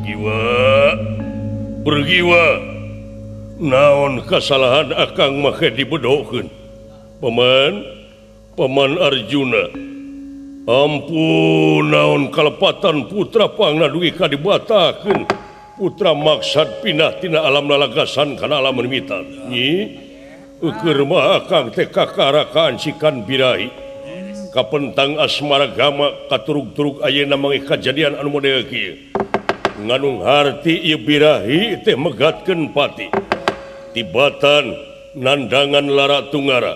Pergiwa pergiwa naon kasalahan akang make dibedokeun paman paman Arjuna ampun naon kalepatan putra pangna dugi ka dibatakeun putra maksad pindah tina alam lalagasan kana alam limitan nyi ukur mah akang teh kakara kancikan birahi kapentang asmara gama katurug-turug ayeuna mangih kajadian anu model kieu nganung harti ieu birahi teh megatkeun pati tibatan nandangan lara tunggara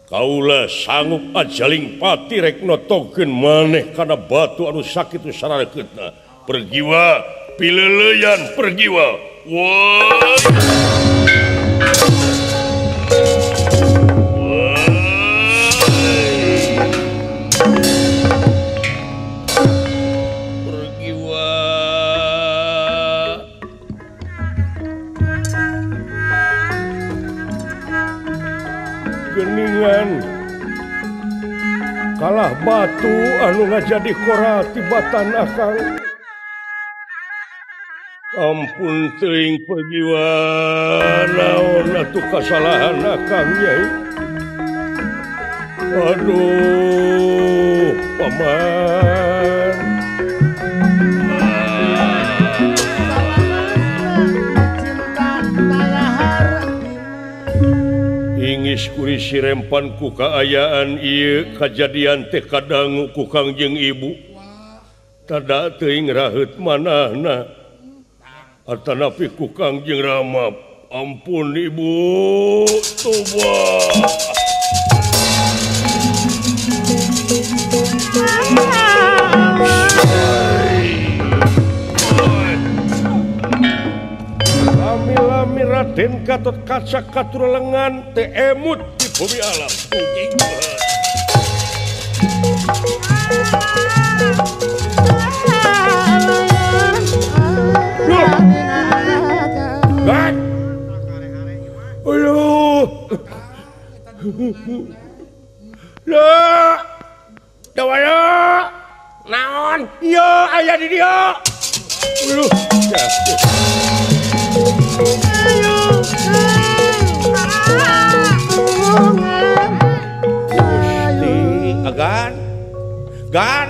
kaula sanggup ajaling pati rek notokeun maneh kana batu anu sakitu sararekeutna pergiwa pileleyan pergiwa wah. Pergiwa geningan kalah batu anu ngajadi kora tibatan akang. Ampun teuing pergiwa naon atuh kasalahan akang nyai. Aduh paman. Ingis kurisi rempan ku kaayaan ieu kajadian teh kadangu ku Kangjeng Ibu. Tada teuing raheut manahna. Atanapi ku Kangjeng Rama ampun ibu toba. Lami-lami Raden Gatot Kaca katurelengan teh emut di bumi alam. Gan. Aduh. Lah. Dawaya. Naon? Ieu aya di dieu. Aduh. Gusti, agan. Gan.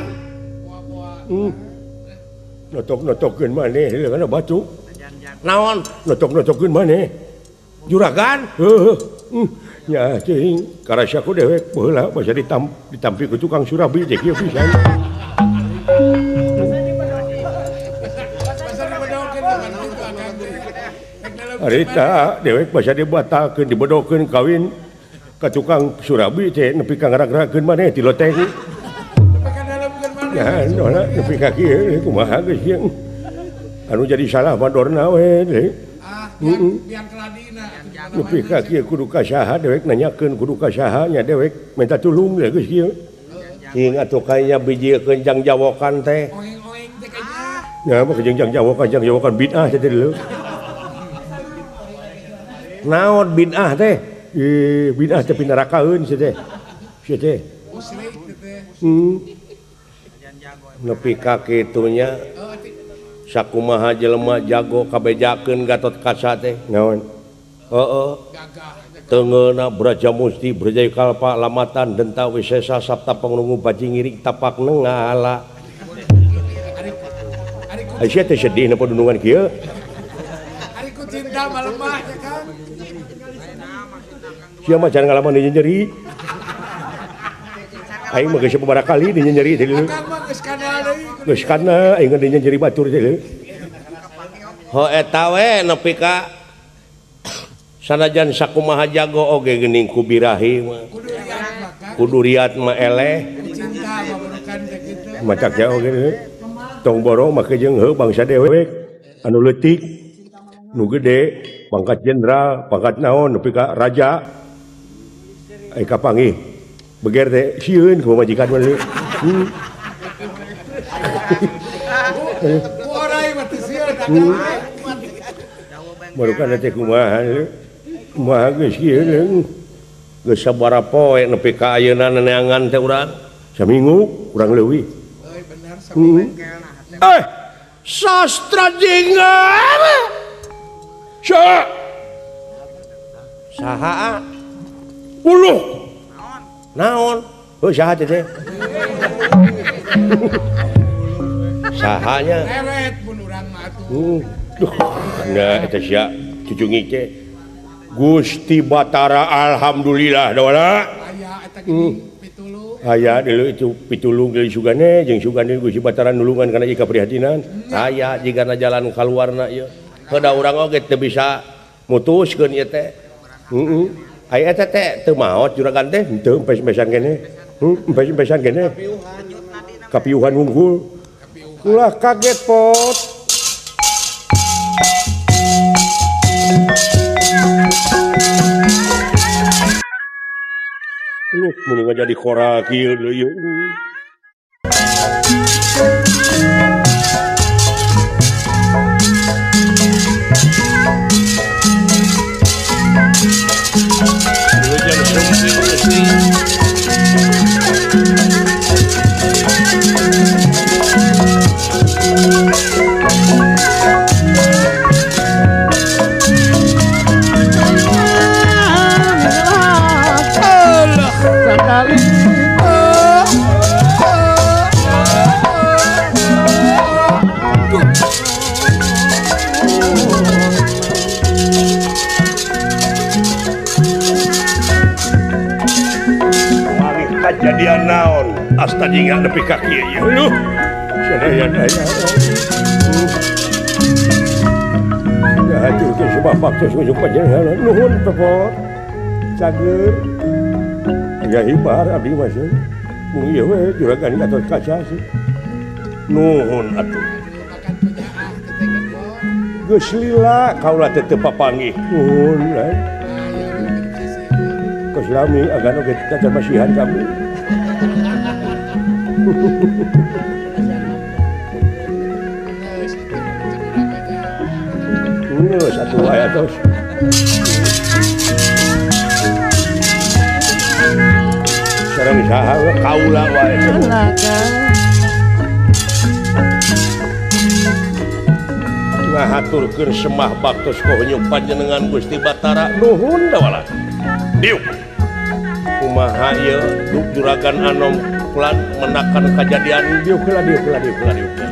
Notok-notokeun maneh kana batu. Naon notok-notokeun maneh juragan heuh nya cing karasa ku dewek baheula basa ditampi ku tukang surabi teh kieu pisan. Harita dewek basa dibatalkeun dibedokeun kawin ka tukang surabi teh nepi ka ngarag-ragkeun maneh ti loteng. Ya nepi ka kieu kumaha geus ieu. Anu jadi salah mah dorna we deui. Heeh. Nepi ka kieu kudu ka saha dewek nanyakeun kudu ka saha nya dewek minta tulung we geus kieu. Cing atuh kayanya bijiekeun jang jawokan teh. Oeng-oeng teh kayanya. Nya mah jeung jang jawokan bid'ah teh deuleu. Naon bid'ah teh? Ih, bid'ah teh pinarakaeun sia teh. Sia teh. Musyrik teh. Nepi ka kitu nya. Sakumaha jelema jago kabejakeun Gatot Kaca teh naon heeh tengeuna Braja Musti Braja Kalpa lamatan denta wisesa sapta pangrungu baji ngiring tapak nengala. Aisyah teh sedih napa dunungan kieu. Ari ku cinta malemah ya kan. Sia mah jangan ngalaman di nyeri. Aing mah geus sababaraha kali di nyeri teh. Akang mah geus kana deui. Geus kana aing di nyeri batur teh. Ho eta we nepi ka sanajan sakumaha jago oge geuning ku birahi mah. Kudu riat mah eleh. Cinta mah bukan teh kitu. Macak jauh oge. Tong borong make jeung heuh bangsa dewek anu leutik nu gede pangkat jenderal pangkat naon nepi ka raja. Ai kapanggih beger teh sieun ku pamajikan mah. Ku orai mah teh sieun. Marukan teh kumaha kumaha geus kieu geus sabaraha poe nepi ka ayeuna neangan teh urang saminggu kurang leuwih. Euy bener saminggu. Eh Sastra jingga. Sa. Saha? Uluh. Naon? Heuh saha teh? Sahanya. Eret mun urang mah atuh. Duh, nah eta sia cucungi teh. Gusti Batara alhamdulillah dola. Aya eta gini pitulung. Aya deuleu itu pitulung deui sugane jeung sugane Gusti Batara nulungan kana ieu kaprihatinan. Aya jigana jalan kaluarna ieu. Heuda urang oge teu bisa mutuskeun ieu teh. Heeh. Aya eta teh teu maot juragan teh henteu empes-empesan keneh. Empes-empesan keneh. Kapiuhan wungkul. Ulah kaget pot. Lu mending jadi korak ieu deui. Kejadian naon asta jingga nepi ka kieu ieu leuh sadaya daya ya atuh teh sebab waktu ujung panjenengan nuhun pepot cager agak hibar abdi mah mung ieu we juragan Gatot Kaca sih nuhun atuh geus lila kaula teh teu papanggih nuhun lah Keslami agan oge kita masihan kami. Geus atuh aya tos. Sareng saha kaula wae. Ngahaturkeun semah baktos kohonyuk panjenengan Gusti Batara nuhun dawala. Diuk. Kumaha ieu juragan anom pelan menakan kejadian diuk heula diuk heula diuk heula diuk heula.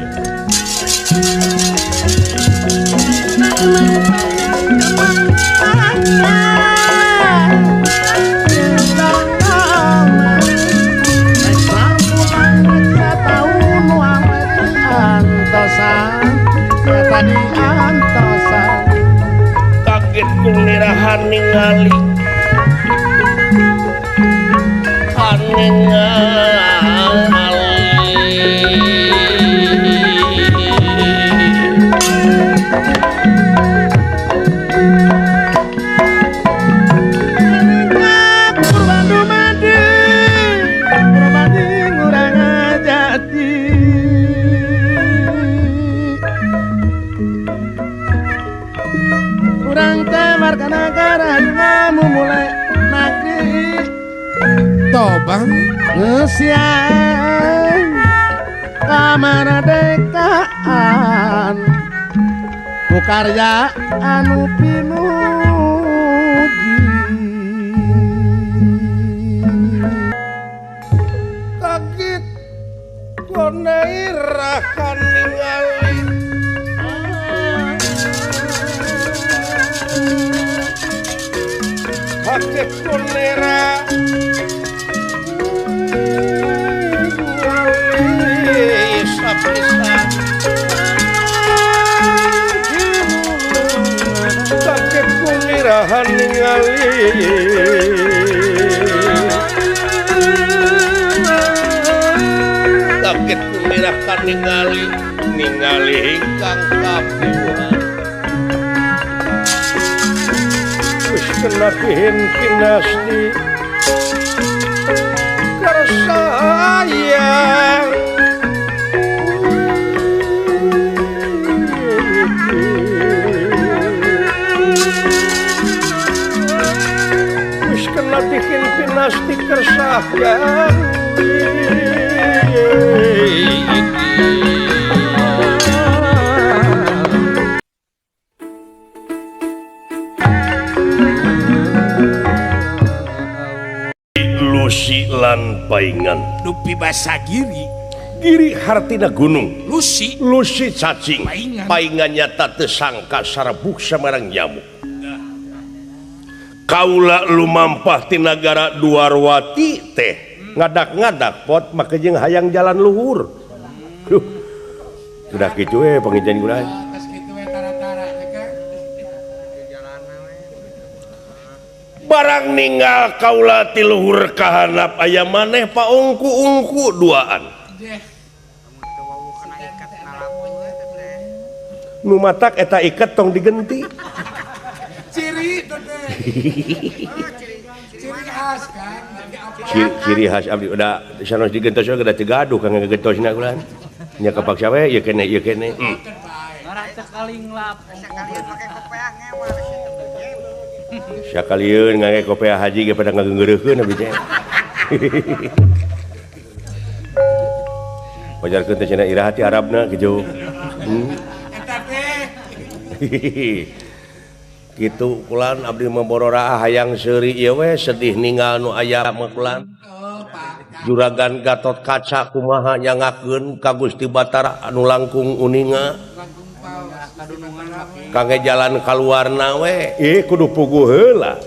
Kaget kunirahan ningali Tobang ngesiang kamardekaan ku karya anu pinuji kaget konairakan ningali kaget konera sakit kumirahan ningali sakit kumirahan ningali ningali ingkang kapiuhan wis kena pihin pinasti kersayang bikin pinasti kersahyan Lusi lan Paingan. Dupi basa Giri. Giri hartina gunung. Lusi. Lusi cacing. Paingan. Paingan nyata teu sangka sarbuk samarang nyamuk. Kaula lumampah ti nagara Duarwati teh ngadak-ngadak pot make jeung hayang jalan luhur. Duh. Udah kitu we pangijan kula. Barang ninggal kaula ti luhur kahanap aya maneh paungku-ungku duaan. Nu matak eta iket tong digenti. Ciri teh. Ciri khas kan. Ciri khas abdi udah sanos digentos we kada teu gaduh kang ngagentosna kula. Nya kapaksa we ieu keneh ieu keneh. Sakalieun ngangge kopeah haji ge pada ngageungeureukkeun abdi teh. Wajarkeun teh cenah iraha ti Arabna kitu. Eta teh. Kitu kulan abdi mah bororaa hayang seuri ieu we sedih ninggal nu aya mah kulan. Juragan Gatot Kaca kumaha nyangakeun ka Gusti Batara anu langkung uninga. Kangge jalan kaluarna we ih kudu puguh heula.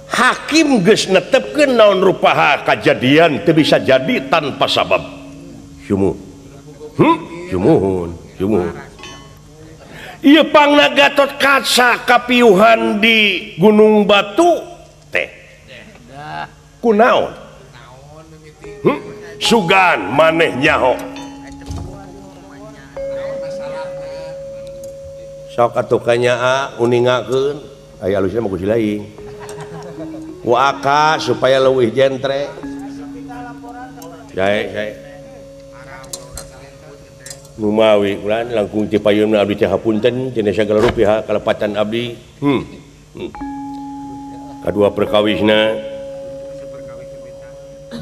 Hakim geus netepkeun naon rupaha kajadian teu bisa jadi tanpa sabab. Sumuh. Sumuhun, sumuhun. Ieu pangna Gatot Kaca kapiuhan di Gunung Batu teh. Kunaon? Sugan maneh nyaho. Sok atuh kanyaa uningakeun aya alusna mah ku si lain. Ku aka supaya leuwih jentre. Jae jae. Numawi ulan langkung ti payunna abdi teh hapunten cenah sagala rupi ha kalepatan abdi. Kadua perkawisna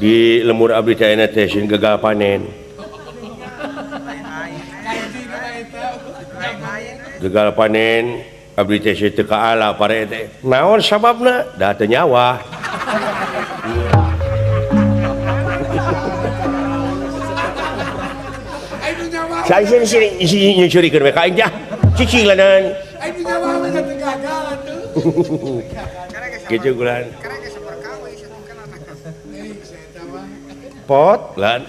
di lemur abdi teh ayeuna teh sieun gagal panen. Gagal panen abdi teh sieun teu kaala pare teh. Naon sababna? Da teu nyawa. Saya sini sini nyurikeun we ka aing teh. Cicing lanan. Aing nyawa mah teu gagal atuh. Kitu kulan. Pot lan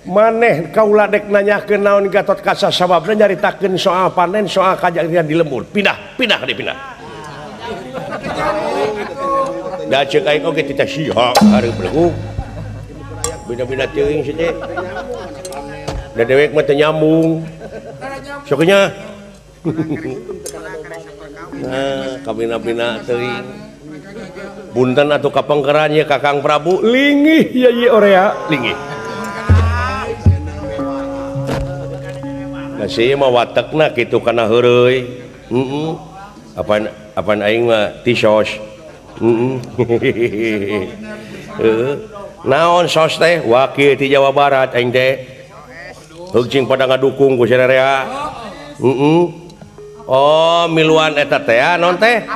maneh kaula dek nanyakeun naon Gatot Kaca sababna nyaritakeun soal panen soal kajadian di lembur. Pindah, pindah di pindah. Da ceuk aing oge teh siha hareup belegu. Beda-beda teuing si teh. Da dewek mah teu nyambung. Sok nya. Nah, kabina-bina teuing. Punten atuh kapengkeran ye Kakang Prabu lingih ye ye orea lingih. Nah sih mah watekna kitu kana heureuy. Heeh. Apan apan aing mah tisos. Heeh. Heeh. Naon sos teh wakil ti Jawa Barat aing teh. Heug cing pada ngadukung ku sararea. Heeh. Oh, miluan eta teh naon teh?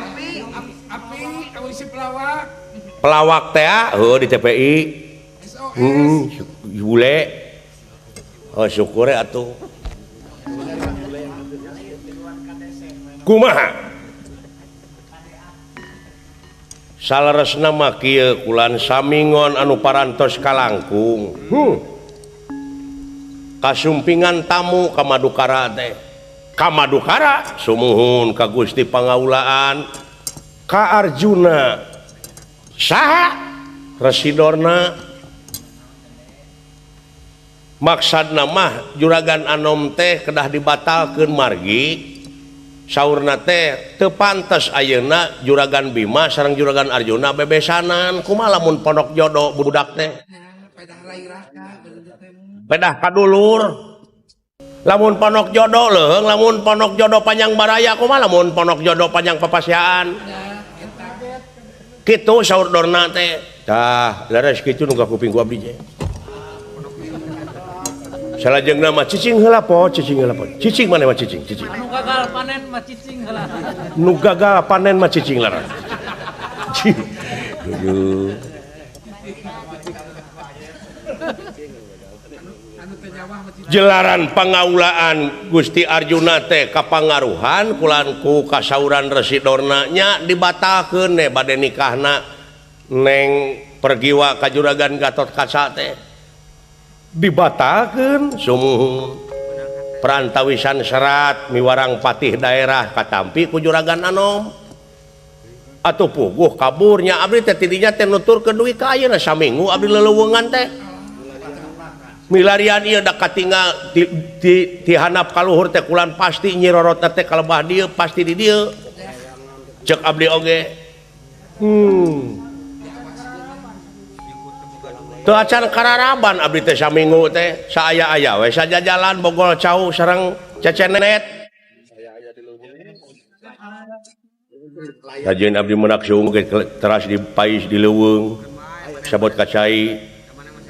Pelawak teh heuh di TPI. Heeh, bule. Oh, syukur atuh. Kumaha? Saleresna mah kieu kulan samingon anu parantos kalangkung. Kasumpingan tamu ka Madukara teh. Ka Madukara sumuhun ka Gusti Pangaulaan ka Arjuna. Saha residorna maksudna mah Juragan Anom teh kedah dibatalkeun margi saurna teh teu pantes ayeuna Juragan Bima sareng Juragan Arjuna bebesanan kumaha lamun pondok jodoh budak teh pedah kadulur lamun pondok jodoh leuheung lamun pondok jodoh panjang baraya kumaha lamun pondok jodoh panjang papasiaan kitu saur dorna teh tah leres kitu nu ka kuping ku abdi teh salajengna mah cicing heula po cicing heula po cicing maneh mah cicing cicing nu gagal panen mah cicing heula nu gagal panen mah cicing laran. Aduh. Jelaran pangaulaan Gusti Arjuna teh kapangaruhan kulan ku kasauran Resi Dorna nya dibatalkeun ne bade nikahna Neng Pergiwa ka Juragan Gatot Kaca teh dibatalkeun sumuhun perantawisan serat miwarang patih daerah katampi ku Juragan Anom atuh puguh kaburnya abdi teh tidinya teh nuturkeun dugi ka ayeuna saminggu abdi leleuweungan teh milarian ieu da katinggal di handap ka luhur teh kulan pasti Nyi Rorotna teh kalebah dieu pasti di dieu cek abdi oge teu acan kararaban abdi teh saminggu teh saaya-aya we sajajalan bogol cau sareng cecenet kajeun abdi menak siung ge teras di pais di leuweung sabot ka cai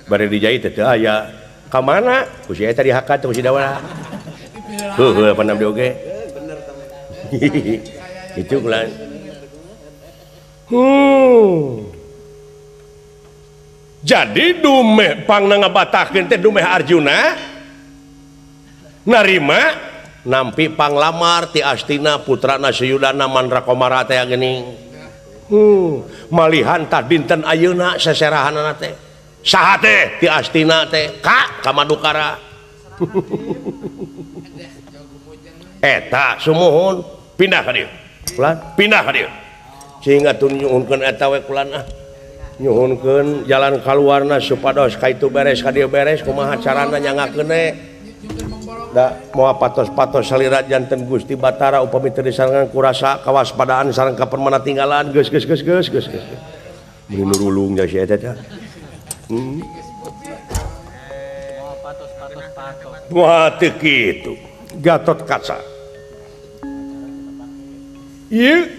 bari dijait teh teu aya ka mana ku si eta dihakat ku si Dawala heuh pan abdi oge itu kulan jadi dumeh pangna ngabatakeun teh dumeh Arjuna narima nampi panglamar ti Astina putrana Suyudana Mandrakomara teh geuning malihan tah dinten ayeuna seserahanana teh saha teh ti Astina teh ka Madukara eta sumuhun pindah ka dieu kulan pindah ka dieu sehingga tun nyuhunkeun eta we kulan ah nyuhunkeun jalan kaluarna supados ka itu beres ka dieu beres kumaha carana nyangakeun we da moal patos-patos salira janten Gusti Batara upami teu disarengan ku rasa kawaspadaan sareng kapermana tinggalan geus geus geus geus geus geus meuni nurulung ja si eta teh wah teu kitu Gatot Kaca ieu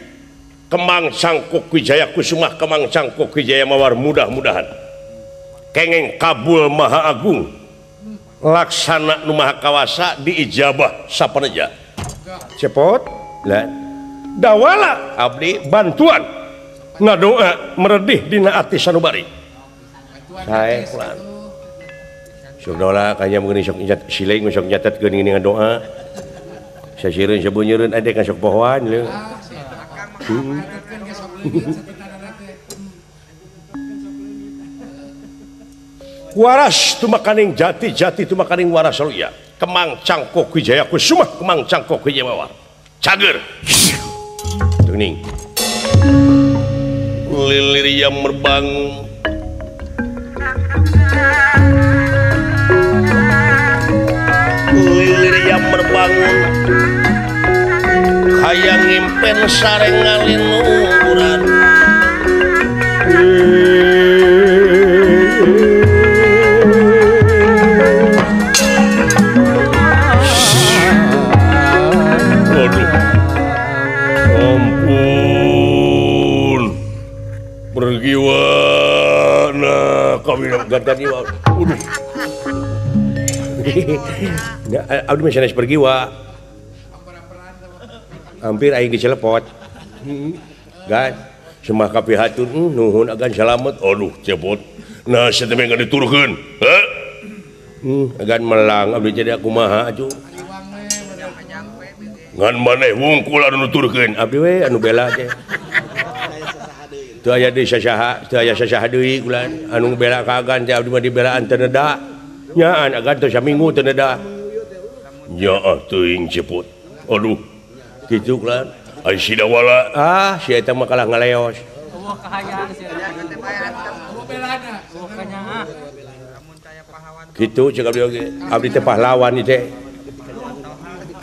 Kemang Cangkuk Wijaya Kusumah Kemang Cangkuk Wijaya Mawar mudah-mudahan kengeng kabul Maha Agung laksana nu Maha Kawasa diijabah sapaneja cepot lah dawala abdi bantuan ngadoa meredih dina ati sanubari sae kulan sok dola kanya meureun sok nyat siling sok nyatetkeun geuning doa sasireun sabunyereun ade ka sok pohoan leu waras tumakaning jati-jati tumakaning waras saluya Kemang Cangkok Wijaya Kusumah Kemang Cangkok Wijaya Mawar cager tuning lilir yang merbangun lilir yang merbangun hayang ngimpen sareng ngalinuran waduh ampun pergiwana kami ganti waduh abdi mah sanes pergiwa hampir aing dicelepot gan semah kapihatun nuhun agan salamet aduh cepot nah sia teh ngan diturunkeun heuh agan melang abdi jadi kumaha atuh ngan maneh wungkul anu nuturkeun abdi we anu bela teh teu aya deui sasaha teu aya sasaha deui kulan anu bela ka agan teh abdi mah dibelaan teu neda nyaan agan teh saminggu teu neda nyaah teuing cepot aduh kitu kulan ai si Dawala ah si eta mah kalah ngaleos eueuh kahayang si eta kitu cek abdi oge abdi teh pahlawan ieu teh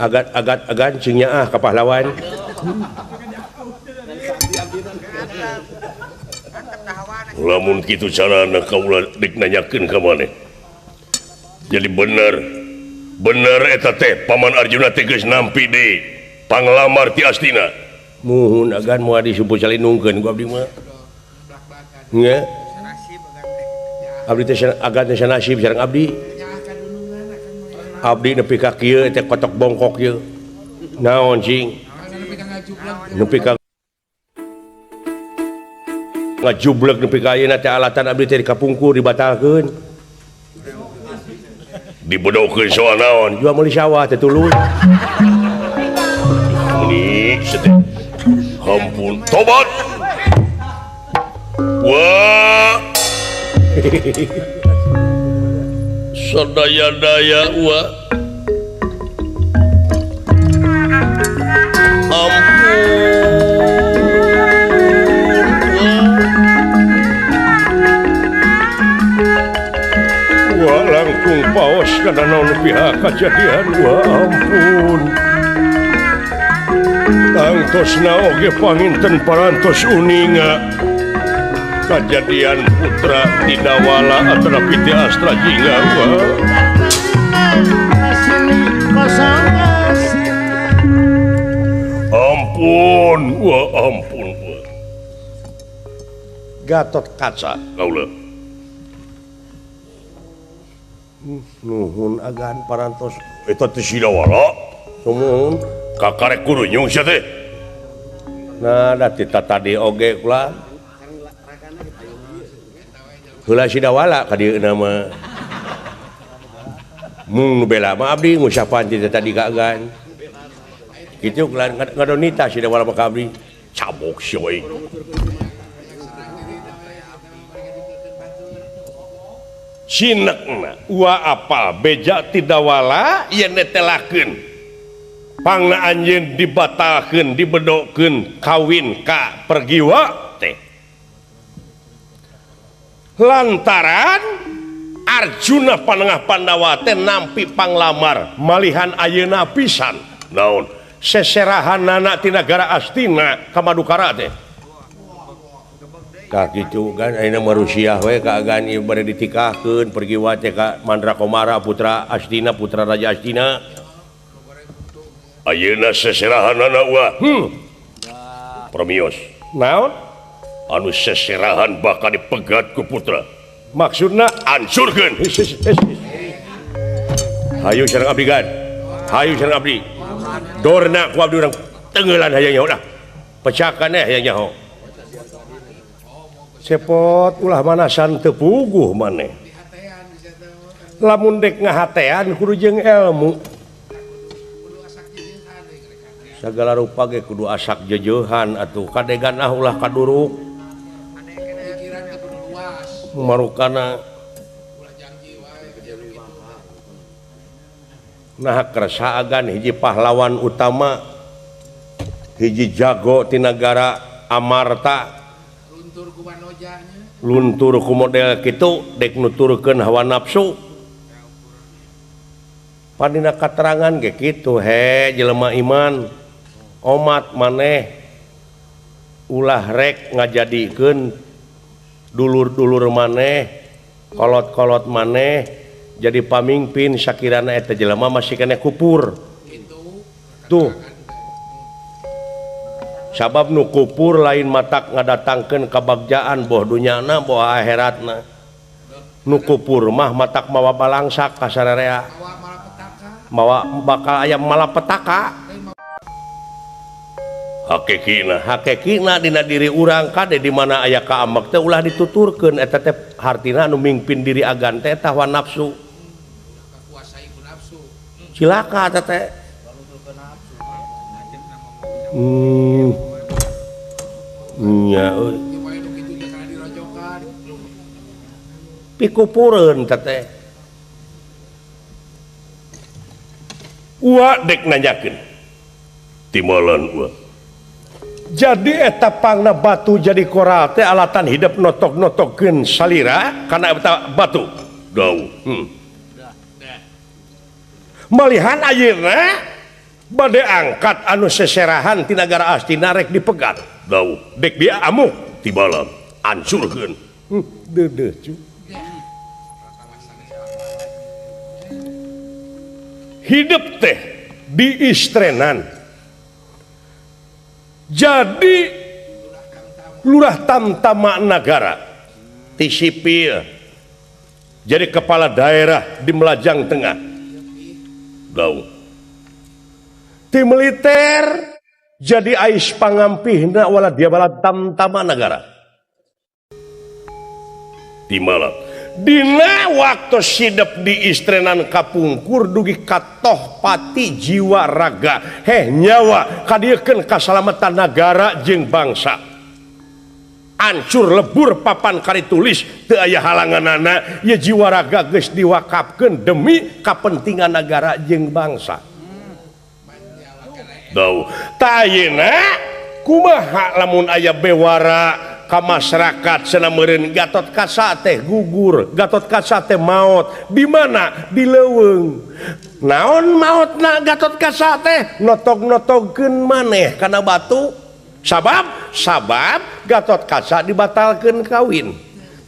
agat-agat agan cing nyaah ka pahlawan lamun kitu carana kaula dik nanyakeun ka maneh jadi bener bener eta teh Paman Arjuna teh geus nampi deui panglamar ti Astina muhun agan moal disumput salinungkeun ku abdi mah nya abdi teh agan teh sanasib sareng abdi abdi nepi ka kieu teh kotok bongkok ieu naon cing nepi ka ngajubleg nepi ka ayeuna teh alatan abdi teh dikapungkur dibatalkeun Dibedokeun soal naon? Jual meuli sawah teh tuluy. Unik teh. Ampun, tobat. Wah. Sadaya-daya wa. Ampun. Wah, langkung paos kana naon pihak kajadian. Wah, ampun. Tangtosna oge panginten parantos uninga kajadian putra Tidawala atanapi ti Astra Jingga. Wah. Ampun, wah ampun. Wah. Gatot Kaca kaula. Nuhun agan parantos eta teh Sidawala. Sumuhun kakarek kurunyung sia teh. Nah, da tita tadi oge kula. Heula Sidawala ka dieu mah. Mung nu bela mah abdi ngusapan tita tadi ka agan. Kitu kula ngadonita Sidawala mah ka abdi. Cabok sia we. Sinekna ua apal beja Tidawala yen netelakeun pangna anjeun dibatalkeun dibedokeun kawin ka Pergiwa teh lantaran Arjuna panengah Pandawa teh nampi panglamar malihan ayeuna pisan naon seserahanana ti nagara Astina ka Madukara teh. Ka kitu kan ayeuna mah Rusiah we ka agan ieu bade ditikahkeun Pergiwa teh ka Mandra Komara putra Astina putra Raja Astina. Ayeuna seserahanana uah. Permios. Naon? Anu seserahan bakal dipegat ku putra. Maksudna ansurkeun. Hayu sareng abdi gan. Hayu sareng abdi. Dorna ku abdi urang tenggelan hayang nyaho dah. Pecakan hayang nyaho. Cepot ulah manasan teu puguh maneh. Lamun dek ngahatean kudu jeung ilmu. Sagala rupa ge kudu asak jejeuhan atuh kadegan ah ulah kaduruk. Marukana nah kersa agan hiji pahlawan utama hiji jago ti nagara Amarta. Luntur ku model kitu dek nuturkeun hawa nafsu. Padina katerangan ge kitu he jelema iman omat maneh ulah rek ngajadikeun dulur-dulur maneh kolot-kolot maneh jadi pamimpin sakirana eta jelema masih keneh kupur. Tuh. Sabab nu kupur lain matak ngadatangkeun kabagjaan boh dunyana boh akhiratna. Nu kupur mah matak mawa balangsak ka sararea. Mawa bakal aya malapetaka. Hakikina, hakikina dina diri urang kade di mana aya kaamek teh ulah dituturkeun eta teh hartina nu mingpin diri agan teh hawa nafsu. Cilaka eta teh. Nya euy. Pikupureun teh. Ua dek nanyakeun. Timalan ua. Jadi eta pangna batu jadi koral teh alatan hidup notok-notokeun salira kana eta batu. Dau. Malihan ayeuna bade angkat anu seserahan ti nagara Astina rek dipegat. Dau. Dek dia amuk tibalam ansurkeun. Deudeuh cu. Hidup teh diistrenan. Jadi lurah tamtama nagara ti sipil jadi kepala daerah di Melajang Tengah. Dau. Ti militer jadi ais pangampihna wala dia bala tamtama nagara. Timalap. Dina waktu sidep di istrenan kapungkur dugi katoh pati jiwa raga heh nyawa kadiekeun kasalamatan nagara jeung bangsa. Ancur lebur papan kari tulis teu aya halanganana ieu jiwa raga geus diwakafkeun demi kapentingan nagara jeung bangsa. Dau tah ayeuna kumaha lamun aya bewara ka masyarakat cenah meureun Gatot Kaca teh gugur, Gatot Kaca teh maot. Di mana? Di leuweung. Naon maotna Gatot Kaca teh? Notog-notogkeun maneh kana batu. Sabab sabab Gatot Kaca dibatalkeun kawin.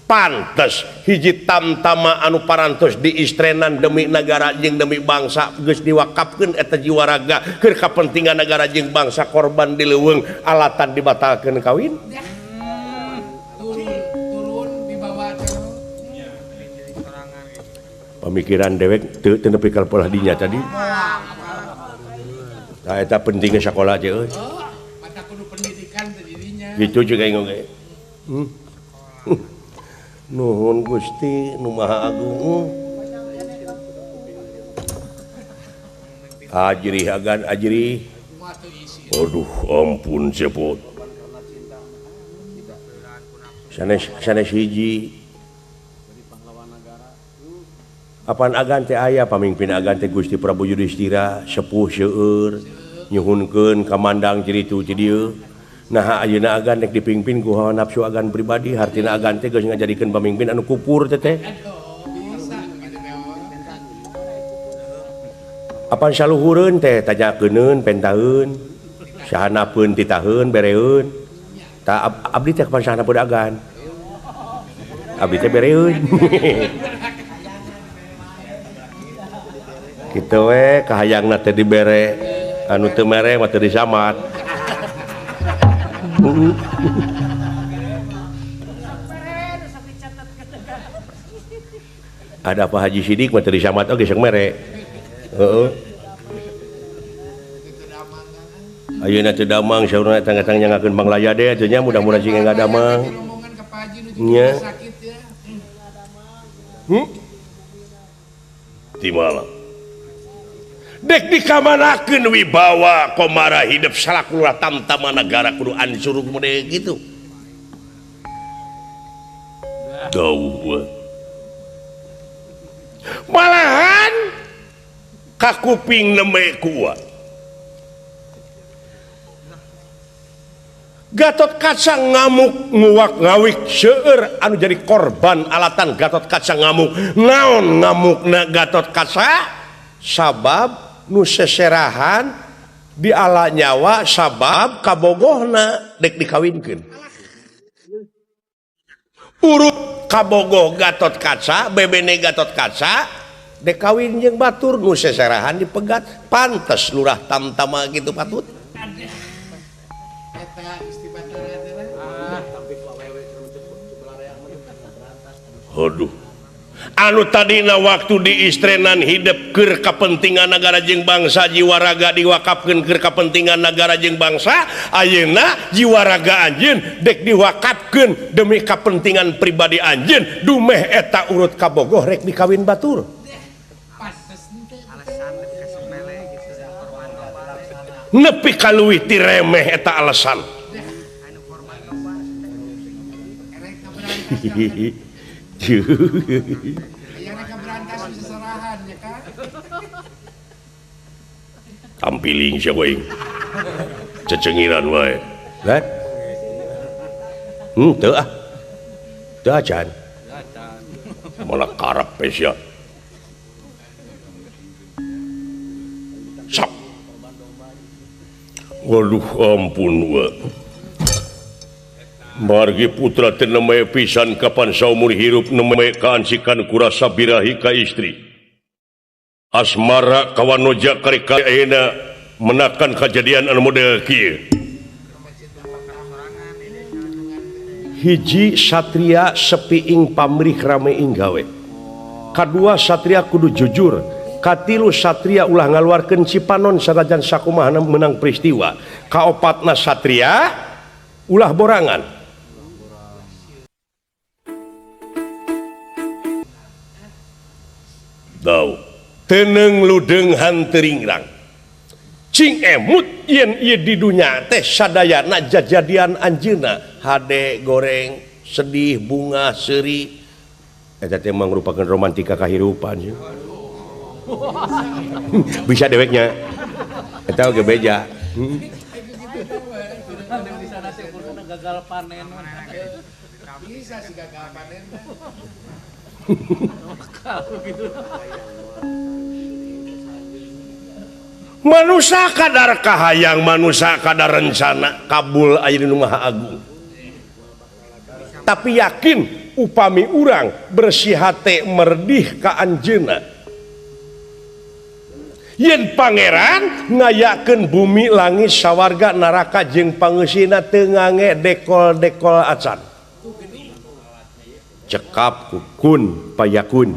Pantes hiji tamtama anu parantos diistrenan demi nagara jeung demi bangsa geus diwakafkeun eta jiwa raga keur kapentingan nagara jeung bangsa korban di leuweung alatan dibatalkeun kawin. Pemikiran dewek teu nepi ka polah dinya tadi. Tah eta pentingna sakola teh euy. Mata kudu pendidikan teh dirinya. Kitu juga oge. Nuhun Gusti nu Maha Agung. Ajrih agan ajrih. Aduh ampun cepot. Sanes sanes hiji. Apan agan teh aya pamimpin agan teh Gusti Prabu Yudhistira sepuh seueur nyuhunkeun ka mandang ciritu ti dieu. Nah ayeuna agan rek dipingpin ku hawa nafsu agan pribadi hartina agan teh geus ngajadikeun pamimpin anu kupur teh teh. Apan saluhureun teh tanyakeun pentaeun sahanapeun titaheun bereun. Tah abdi teh kapan sahanapeun agan. Abdi teh bereun. Kitu we kahayangna teh dibere anu teu mere mah teu disamat. Ada Pak Haji Sidik mah teu disamat oge sok mere. Heeh. Ayeuna teu damang saurna tangga-tangga nyangakeun Banglaya deh atuh nya mudah-mudahan sing enggak damang. Nya. Timala. Dek dikamanakeun wibawa komara hidup salaku lurah tamtama nagara kudu ancur kumaha gitu. Dauh. Malahan kakuping nembe kuat. Gatot Kaca ngamuk nguak ngawik seueur anu jadi korban alatan Gatot Kaca ngamuk. Naon ngamukna Gatot Kaca? Sabab nu seserahan di ala nyawa sabab kabogohna dek dikawinkeun. Urut kabogoh Gatot Kaca, bebene Gatot Kaca dek kawin jeung batur nu seserahan dipegat, pantes lurah tamtama gitu patut. Aduh. Anu tadina waktu diistrenan hidup keur kapentingan nagara jeung bangsa jiwa raga diwakafkeun keur kapentingan nagara jeung bangsa ayeuna jiwa raga anjeun dek diwakafkeun demi kapentingan pribadi anjeun dumeh eta urut kabogoh rek dikawin batur. Nepi ka leuwih ti remeh eta alasan. Tampiling sia we. Cecengiran wae. Kan? Teu ah. Teu acan. Malah karep we sia. Sok. Waduh ampun we. Margi putra teu nembe pisan kapan saumur hirup nembe kaansikan kurasa birahi ka istri. Asmara kawanoja karika ayeuna menakan kajadian anu model kieu. Hiji satria sepi ing pamrih rame ing gawe. Kadua satria kudu jujur. Katilu satria ulah ngaluarkeun cipanon sanajan sakumaha menang peristiwa. Kaopatna satria ulah borangan. Dau teneng ludeng hanteringrang cing emut yen ieu di dunya teh sadayana jajadian anjeunna hade goreng sedih bunga seuri eta teh mangrupakeun romantika kahirupan ya. Bisa deweknya eta oge beja. Gagal panen. Bisa sih gagal panen. Manusia kadar kahayang, manusia kadar rencana kabul aya di nu Maha Agung. Tapi yakin upami urang bersih hate merdih ka anjeunna. Yen pangeran ngayakeun bumi langit sawarga neraka jeung pangeusina teu ngange dekol-dekol acan. Cekap kukun payakun.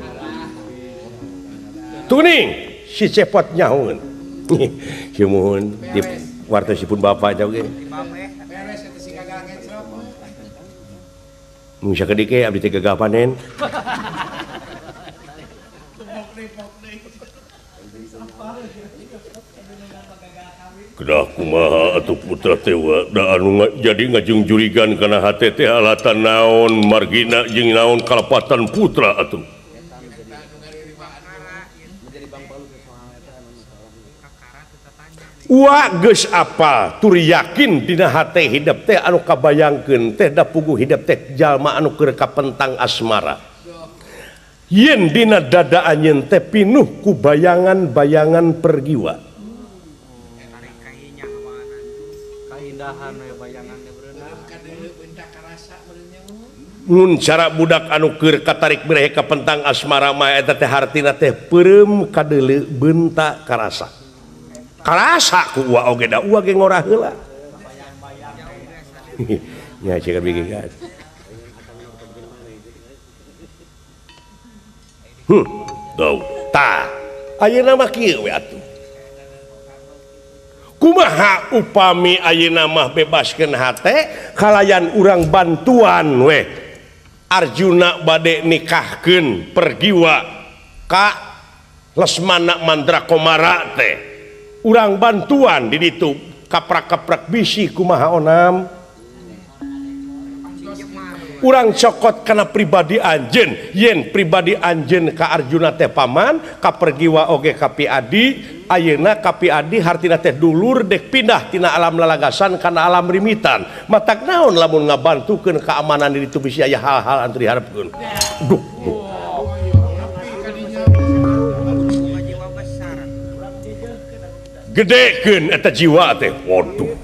Tuning si cepot nyahoeun. Sumuhun di wartosipun bapak jauh ge. Mun sakedik ge abdi teh gagal panen. Kedah kumaha atuh putra tewa da anu jadi ngajungjurigan kana hate teh alatan naon margina jeung naon kalepatan putra atuh. Wa geus apal tur yakin dina hate hidep teh anu kabayangkeun teh da puguh hidep teh jalma anu keur kapentang asmara. Yen dina dada anjeun teh pinuh ku bayangan-bayangan pergiwa. Mun cara budak anu keur katarik bireh kapentang asmara mah eta teh hartina teh peureum kadeuleu beunta karasa. Karasa ku uwa oge da uwa ge ngorah heula. Nya cek bieu kan. Dau tah ayeuna mah kieu we atuh. Kumaha upami ayeuna mah bebaskeun hate kalayan urang bantuan weh Arjuna bade nikahkeun pergiwa ka Lesmana Mandrakomara teh urang bantuan di ditu kaprak-kaprak bisi kumaha onam urang cokot kana pribadi anjeun yen pribadi anjeun ka Arjuna teh paman ka pergiwa oge ka Pi Adi ayeuna ka Pi Adi hartina teh dulur dek pindah tina alam lalagasan kana alam rimitan matak naon lamun ngabantukeun keamanan di ditu bisi aya hal-hal anu diharepkeun. Duh, duh. Gedekeun eta jiwa teh waduh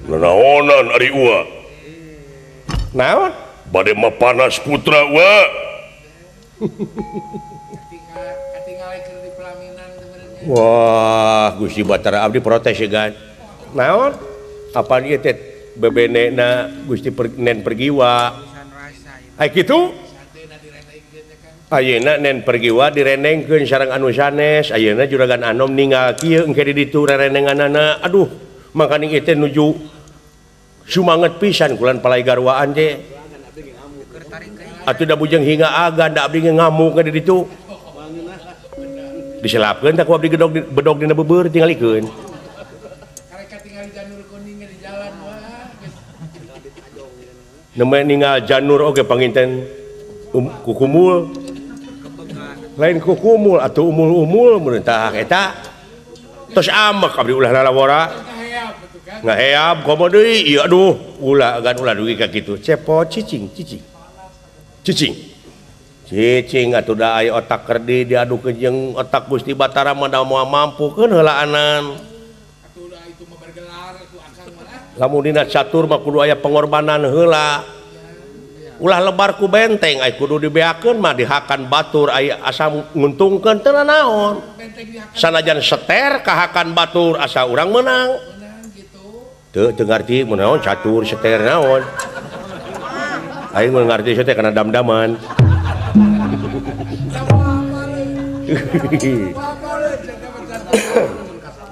nanaonan ari uwa naon bade mah panas putra wa wah Gusti Batara abdi protes ya kan naon apaan ieu teh bebenena Gusti nen pergiwa ai kitu ayeuna nen pergiwa direnengkeun sareng anu sanes ayeuna juragan anom ninggal kieu engke di ditu rerenenganana aduh mangkaning ieu teh nuju sumanget pisan kulan palai garwaan teh atuh da bujeng hingga agan da abdi ngamuk di ditu diselapkeun tah ku abdi gedog bedog dina beubeur tingalikeun kareka tingali janur kuning di jalan wah nembe ninggal janur oge panginten kukumul lain kukumul atuh umul-umul mun tah eta tos amek abdi ulah lalawora ngaheab komo deui ieu aduh ulah agan ulah dugi ka kitu cepot cicing cicing cicing cicing atuh da aya otak kerdi diadukeun jeung otak Gusti Batara mah da moal mampukeun heulaanan atuh da itu mah bergelar atuh akang mah lamun dina catur mah kudu aya pengorbanan heula ulah lebar ku benteng aya kudu dibeakeun mah dihakan batur aya asa nguntungkeun teu naon sanajan seter kahakan batur asa urang meunang teu teu ngarti mun naon catur seter naon aing mun ngarti teh kana dam-daman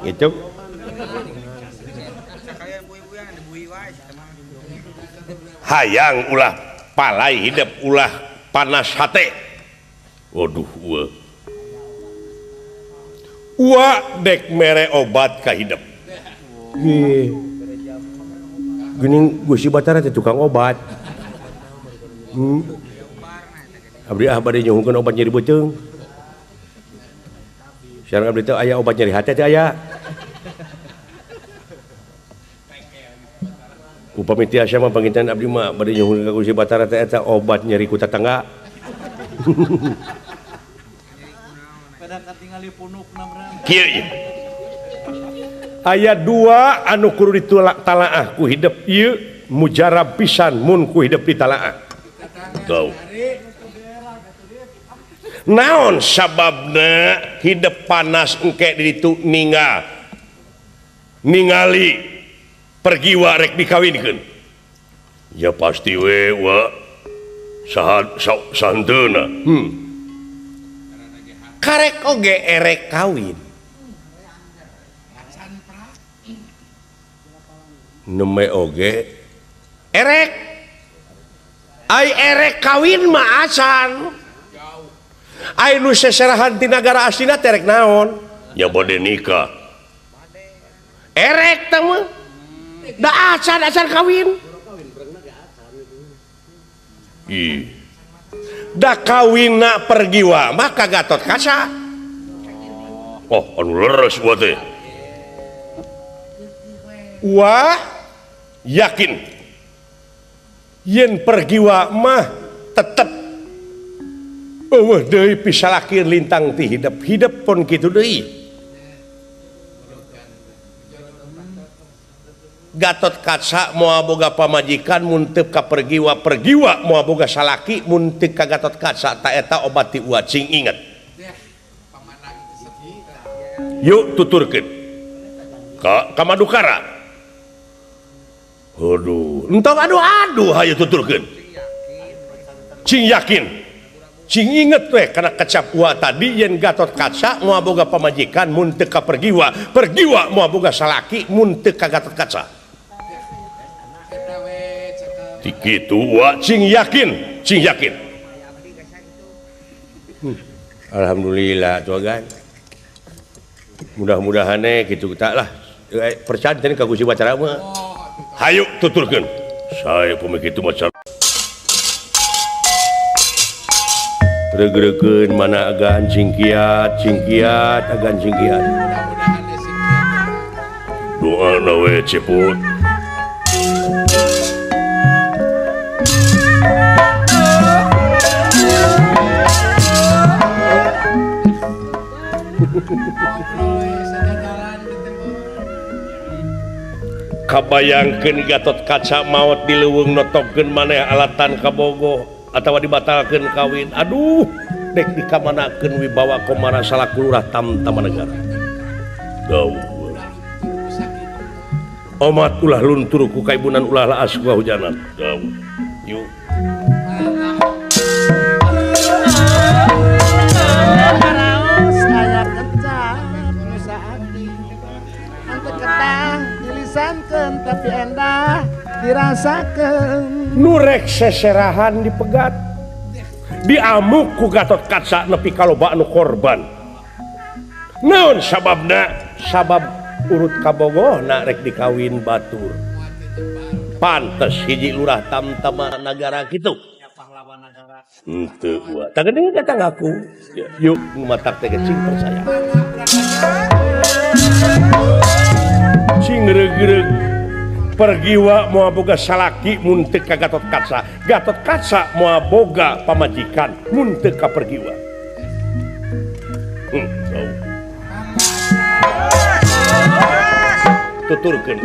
itu hayang ulah palai hidup ulah panas hate Waduh ua. Ua dek mere obat ka hidep. Nggih. Geuning Gusti Batara teh tukang obat. Abdi ah bade nyuhunkeun obat nyeri beuteung. Sareng abdi teh aya obat nyeri hate teh aya. Upami tiasa mah panginten abdi mah bade nyuhunkeun ka Gusti Batara teh eta obat nyeri ku tatangga. Kieu ieu. Aya dua anu kudu ditalaah ku hidep ieu mujarab pisan mun ku hidep ditalaah. Tau. Naon sababna hidep panas engke di ditu ninggal ningali pergiwa rek dikawinkeun. Ya pasti we wa saha santeuna. Karek oge erek kawin. Neme oge erek. Ai erek kawin mah acan. Ai nu seserahan ti nagara aslina teh rek naon? Ya bade nikah. Erek teh mah. Da acan acan kawin. Ih. Da kawinna pergiwa mah ka Gatot Kaca. Oh, anu leres gua teh. Wah, yakin yen pergiwa mah tetep eueuh deui pisalaki lintang ti hidep. Hidep pun kitu deui. Gatot Kaca moal boga pamajikan mun teu ka pergiwa, pergiwa moal boga salaki mun teu ka Gatot Kaca. Ta eta obat ti ua cing inget. Yuk tuturkeun ka Madukara. Aduh, entong aduh aduh hayu tuturkeun. Cing yakin. Cing inget we kana kecap ua tadi yen Gatot Kaca moal boga pamajikan mun teu ka pergiwa, pergiwa moal boga salaki mun teu ka Gatot Kaca. Kitu wa cing yakin, cing yakin. Alhamdulillah tuh kan. Mudah-mudahan kitu tak lah. Percaya teh ka Gusti Batara mah. Hayu tuturkeun. Saya pun kitu maca. Reugrekeun mana agan cingkiat, cingkiat, agan cingkiat. Doana we ceput. Kabayangkeun Gatot Kaca maot di leuweung notogkeun maneh alatan kabogoh atawa dibatalkeun kawin. Aduh, dek dikamanakeun wibawa Komara salaku lurah Tamtama Negara. Dawuh. Omat ulah luntur ku kaibunan ulah laas ku hujanan. Dawuh. Yuk. Tapi endah dirasakan nurek seserahan dipegat diamuk ku Gatot Kaca nepi ka loba anu korban. Naon sababna? Sabab urut kabogohna rek dikawin batur. Pantes hiji lurah Tamtama Nagara kitu. Henteu gua. Tah geuning datang aku. Yuk matak teh cing percaya. Cing reug-reug pergiwa moal boga salaki mun teu ka Gatot Kaca, Gatot Kaca moal boga pamajikan mun teu ka pergiwa. Tuturkeun.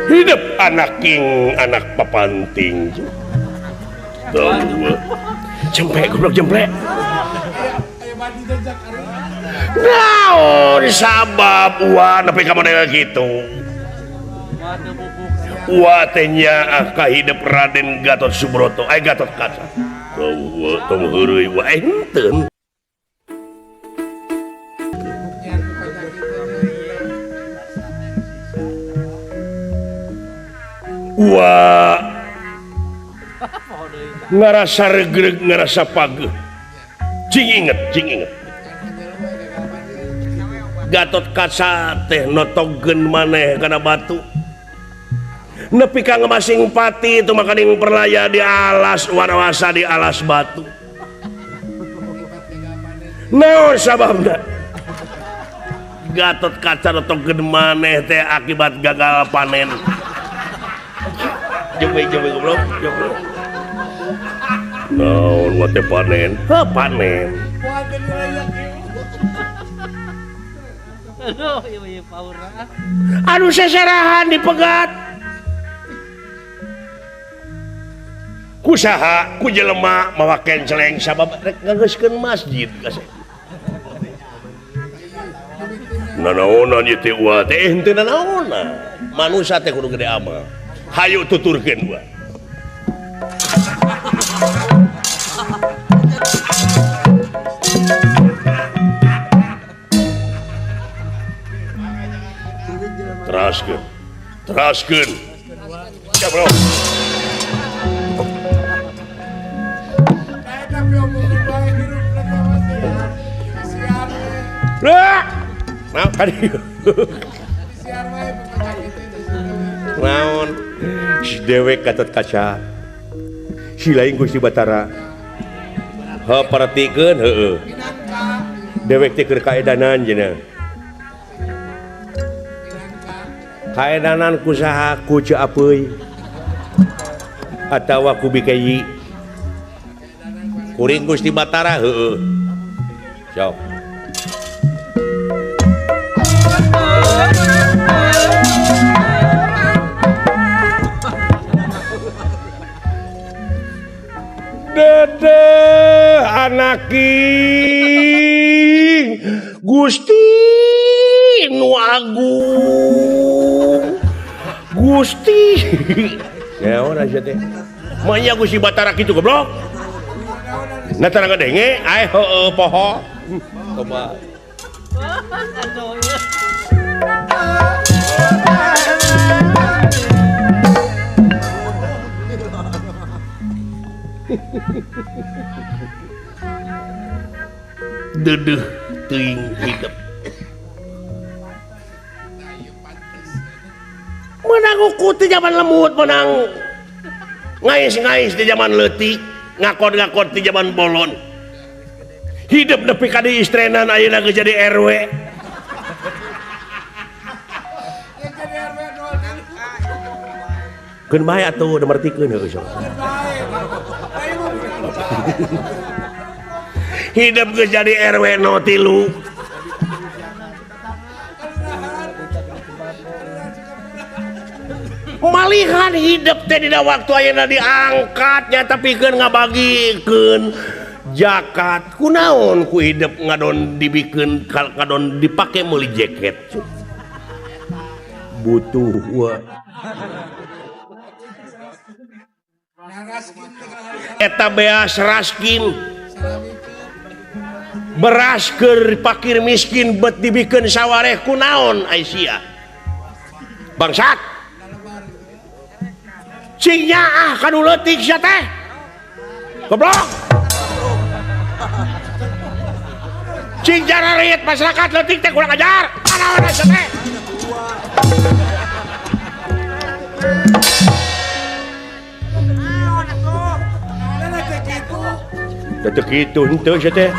Hidup anak king, anak papanting. Jempe, goblok jempe. Naon sabab ua nepi ka model kitu. Ua teh nyaah ka hidup Raden Gatot Subroto, ai Gatot Kaca. Tong heureuy wa henteu. Wah ngarasa regreg ngarasa pageuh. Cing inget, cing inget. Gatot Kaca teh notogeun maneh kana batu. Nepi ka ngemasing pati itu makaning perlaya di alas wanawasa di alas batu. Naon sababna? Gatot Kaca notogeun maneh teh akibat gagal panen. Jembe jembe goblok, goblok. Naon wa teh panen? Heuh panen. Aduh seserahan dipegat. Ku saha ku jelema mawa kenceleng sabab rek ngageuskeun masjid kasih. Nanaonan ieu teh uah teh henteu nanaonan. Manusa teh kudu gede amal. Hayu tuturkeun uah. Teraskeun. Teraskeun. Ya bro. Nah, kan naon si dewek Gatot Kaca si lain Gusti Batara heuh perhatikeun heueuh dewek teh keur kaedanan cenah kaedanan ku saha ku Ceu Apeuy atawa ku Bikeyi kuring Gusti Batara heueuh sok. Dedeh anaking Gusti nu agung Gusti naon aja teh manya Gusti Batara kitu goblok na tara ngadenge ae heueuh poho coba. Dedeh teuing hidup menang uku di zaman lemut menang ngais-ngais di zaman leutik ngakon-ngakon di zaman bolon hidup nepi ka di istrenan ayeuna geus jadi RW keun bae atuh da mertikeun heueuh sok. Hidup geus jadi RW 03. Malihan hidup teh dina waktu ayeuna diangkatnya tapi keun ngabagikeun jakat kunaon ku hidup ngadon dibikeun ngadon dipake meuli jaket butuh wa eta beas raskin beras keur pakir miskin bet dibikeun sawareh kunaon ai sia bangsat cing nyaah kanu leutik sia teh goblok cing jararit masyarakat leutik teh kurang ajar kunaon sia teh. Teu kitu henteu sia teh.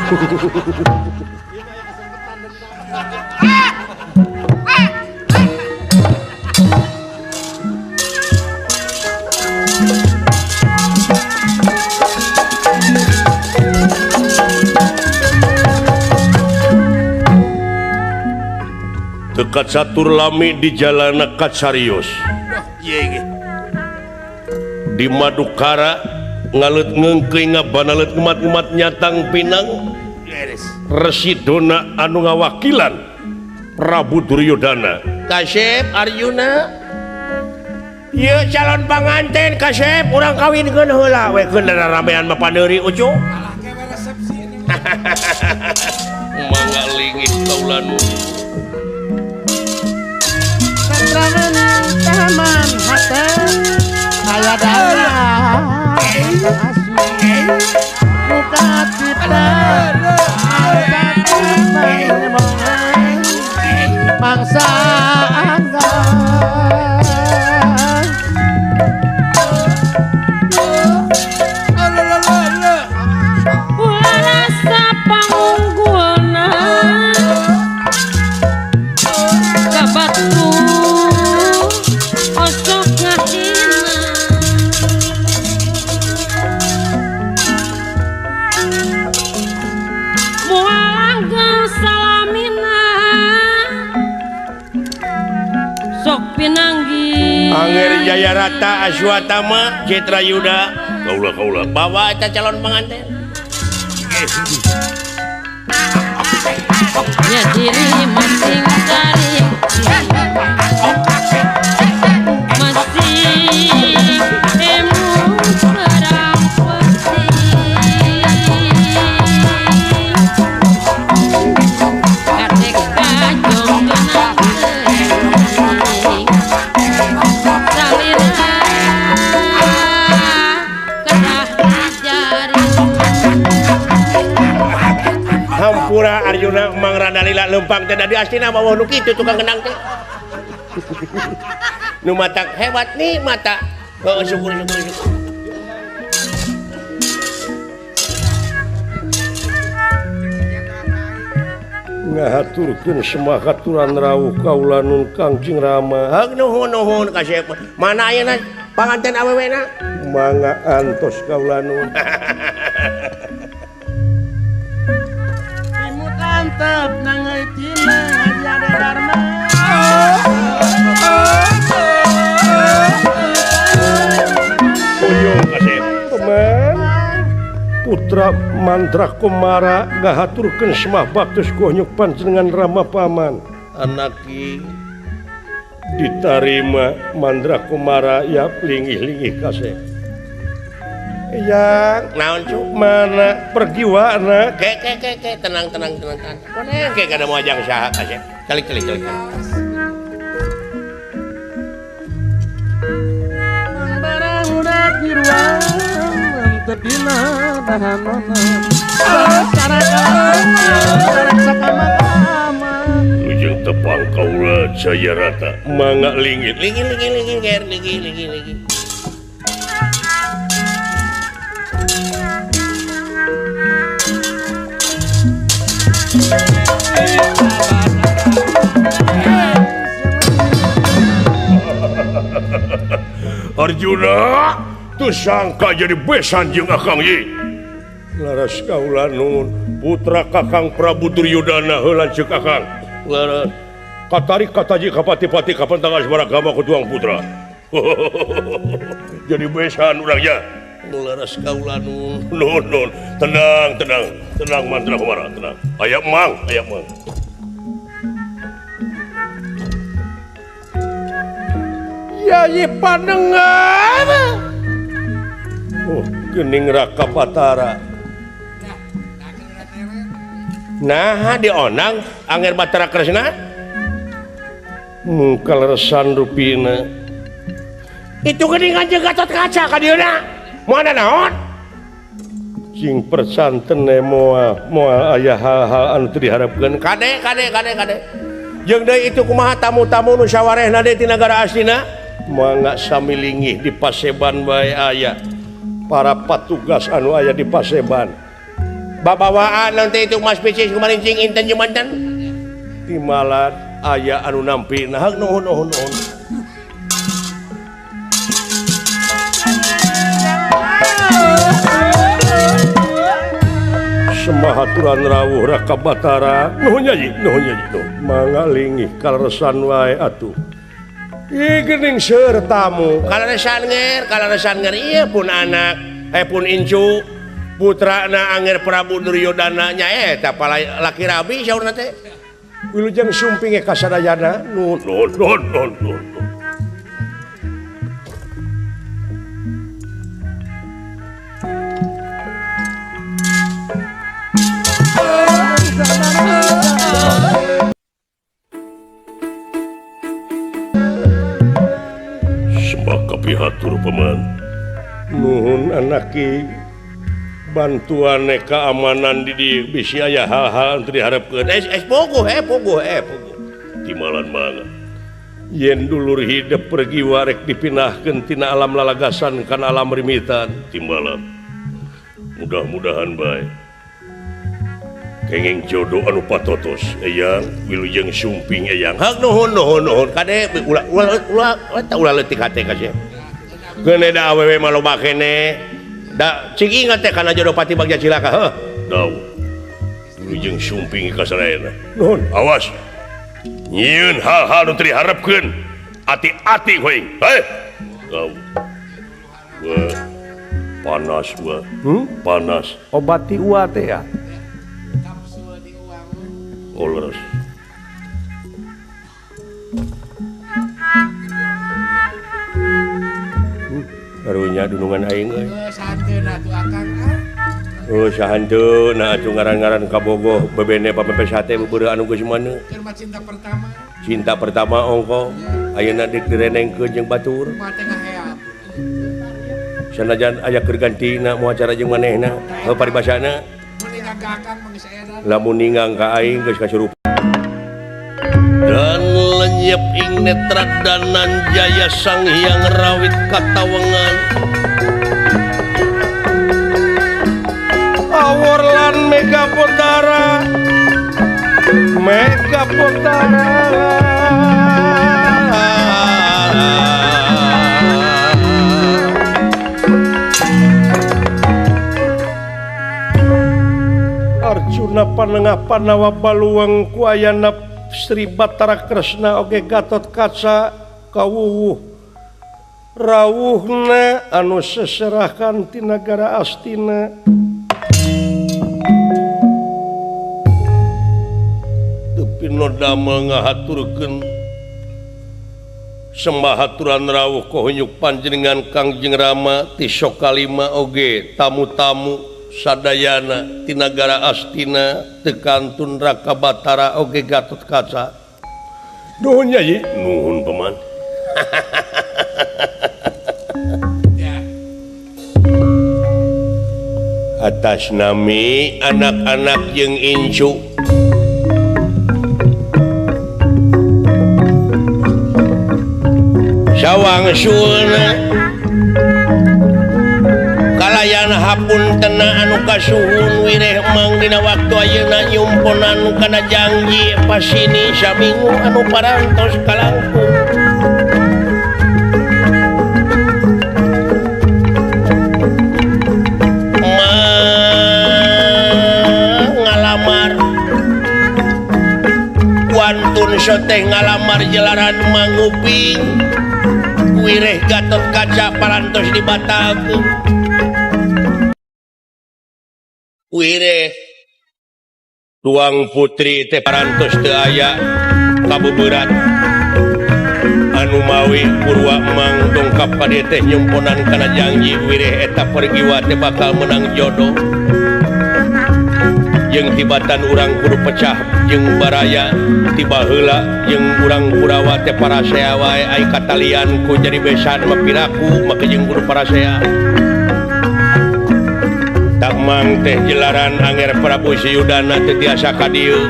Dekat satur lami di jalana Katsarios. Di Madukara ngalet ngengkeuy ngabanalet ngemat-ngemat nyatang pinang Residona anu ngawakilan Prabu Duryodana. Kasep Arjuna ieu calon panganten kasep urang kawinkeun heula we keun ramean mah paneuri ucu. Mangga lingit kaulanu Satraman taman hate. Muka cipta mangsa angga rasa pangunggulna ka batur osok ngahina moal langgeng salamina sok pinanggi Angger Jaya Rata Aswatama Citra Yuda kaula kaula bawa eta calon pengantin nya diri masing saring masing emu perang peti kadek kajong genah teuing salira kedah dijari. Hampura Arjuna Mang rada lila leumpang teh da diastina mah nu kitu tukang kendang teh. Nu matak hebat nih mata. Heeh syukur syukur syukur. Ngahaturkeun semah katuran rawuh kaula nun Kangjeng Rama. Heug nuhun nuhun ka siapa? Mana ayeuna panganten awewena? Mangga antos kaula nun. Imut antep nangeuy tina ngaji dharma. Uyung kasep. Teman Putra Mandra Kumara ngahaturkeun semah baktos gohnyuk panjenengan Rama Paman. Anaki ditarima Mandra Kumara ya linggih-linggih kasep. Yang naon cu? Mana pergiwana? Ke ke ke ke tenang tenang tenang tenang. Koneng ke kada mau ajang saha kasep. Calik calik calik. Barang urat di ruang tepina dahanana. Ujung tepang kaula Jaya Rata mangga linggih linggih linggih linggih ger linggih linggih linggih. Arjuna tuh sangka jadi besan jeung Akang ye. Laras kaula nun putra Kakang Prabu Duryudana heula ceuk Akang. Laras katarik kataji kapati-pati kapentang asmara gama kutuang putra. Jadi besan urang ya. Laras kaula nun nun nun tenang tenang tenang Mantra Kumara tenang. Aya mang aya mang. Yayi pandengar. Oh, geuning Raka Batara. Nah, dionang Angger Batara Kresna. Mungkal resan rupina. Itu geuning anjeun Gatot Kaca ka dieuna. Moal naon? Cing persantene moal moal aya hal-hal anu teu diharapkeun. Kade kade kade kade. Jeung deui itu kumaha tamu-tamu nu sawarehna deui ti nagara aslina? Mangga sami linggih di paseban bae aya para patugas anu aya di paseban. Babawaan nanti itu Mas Picis kemarin cing inten jumanten. Timalan aya anu nampi nah nuhun nuhun nuhun. Semah aturan rawuh Raka Batara nuhun nyanyi nuhun nyanyi nuhun. Mangga linggih kaleresan wae atuh. Ih geuning seueur tamu. Kaleresan nger ieu pun anak, pun incu putrana Angger Prabu Duryodana nya eta laki rabi saurna teh. Wilujeng sumping ka sadayana nuhun nuhun nuhun nuhun nuhun. Sembah kapihatur paman. Nuhun anaki. Bantuan keamanan di bisi aya hal-hal anu diharapkeun. Pogoh pogoh timalan banget. Yen dulur hidup pergi warek dipindahkeun tina alam lalagasan kana alam rimitan timbalan. Mudah-mudahan bae. Kenging jodoh anu patotos eyang wilujeng sumping eyang. Hak nuhun nuhun nuhun kade ulah ulah ulah eta ulah leutik hate ka sia. Keun da awewe mah loba keneh. Da cing ingat teh kana jodoh pati bagja cilaka heuh. Dau. Wilujeng sumping ka sarayana. Nuhun awas. Nyieun hal-hal nu teu diharepkeun. Ati-ati hoing. Heh. Dau. Wah. Panas wah. Panas. Obat ti ua teh ya. Oh leres. Karunya dunungan aing euy. Sahanteuna atuh akang ah. Oh sahanteuna atuh ngaran-ngaran kabogoh bebene papepe sate beubeureuh anu geus mana. Keur mah cinta pertama. Cinta pertama ongko ayeuna direnengkeun jeung batur. Mah teh ngaheap. Sanajan aya keur gantina moal cara jeung manehna heuh paribasana. Mun ningang ka akang mah geus edan. Lamun ningang ka aing geus kasurupan. Dan lenyep ing netra danan jaya sang hyang rawit katawengan. Awor lan mega potara, mega potara. Arjuna panengah panawa baluang ku ayana Sri Batara Kresna oge Gatot Kaca kawuwuh rawuhna anu seserahan ti nagara Astina. Tepi nu damel ngahaturkeun sembah haturan rawuh kohunyuk panjenengan Kangjeng Rama ti Sokalima oge tamu-tamu sadayana ti nagara Astina teu kantun Raka Batara oge Gatot Kaca. Nuhun Nyai, nuhun paman. Atas nami anak-anak jeung incu sawangsulna kalayan hapuntena anu kasuhun wireh mang dina waktu ayeuna nyumponan kana janji pasini saminggu anu parantos kalangkung. Mang ngalamar wantun soteh ngalamar jelaran manguping wireh Gatot Kaca parantos dibatalkeun. Wireh tuang putri teh parantos teu aya kabeberat anu mawi Purwa Mang dongkap ka dieu teh nyumponan kana janji wireh eta pergiwa teh bakal menang jodoh jeung tibatan urang kudu pecah jeung baraya tiba heula jeung urang Kurawa teh parasea wae ai katalian ku jadi besan mah piraku make jeung kudu parasea. Tak mang teh jelaran Anger Prabu Suyudana teh tiasa ka dieu.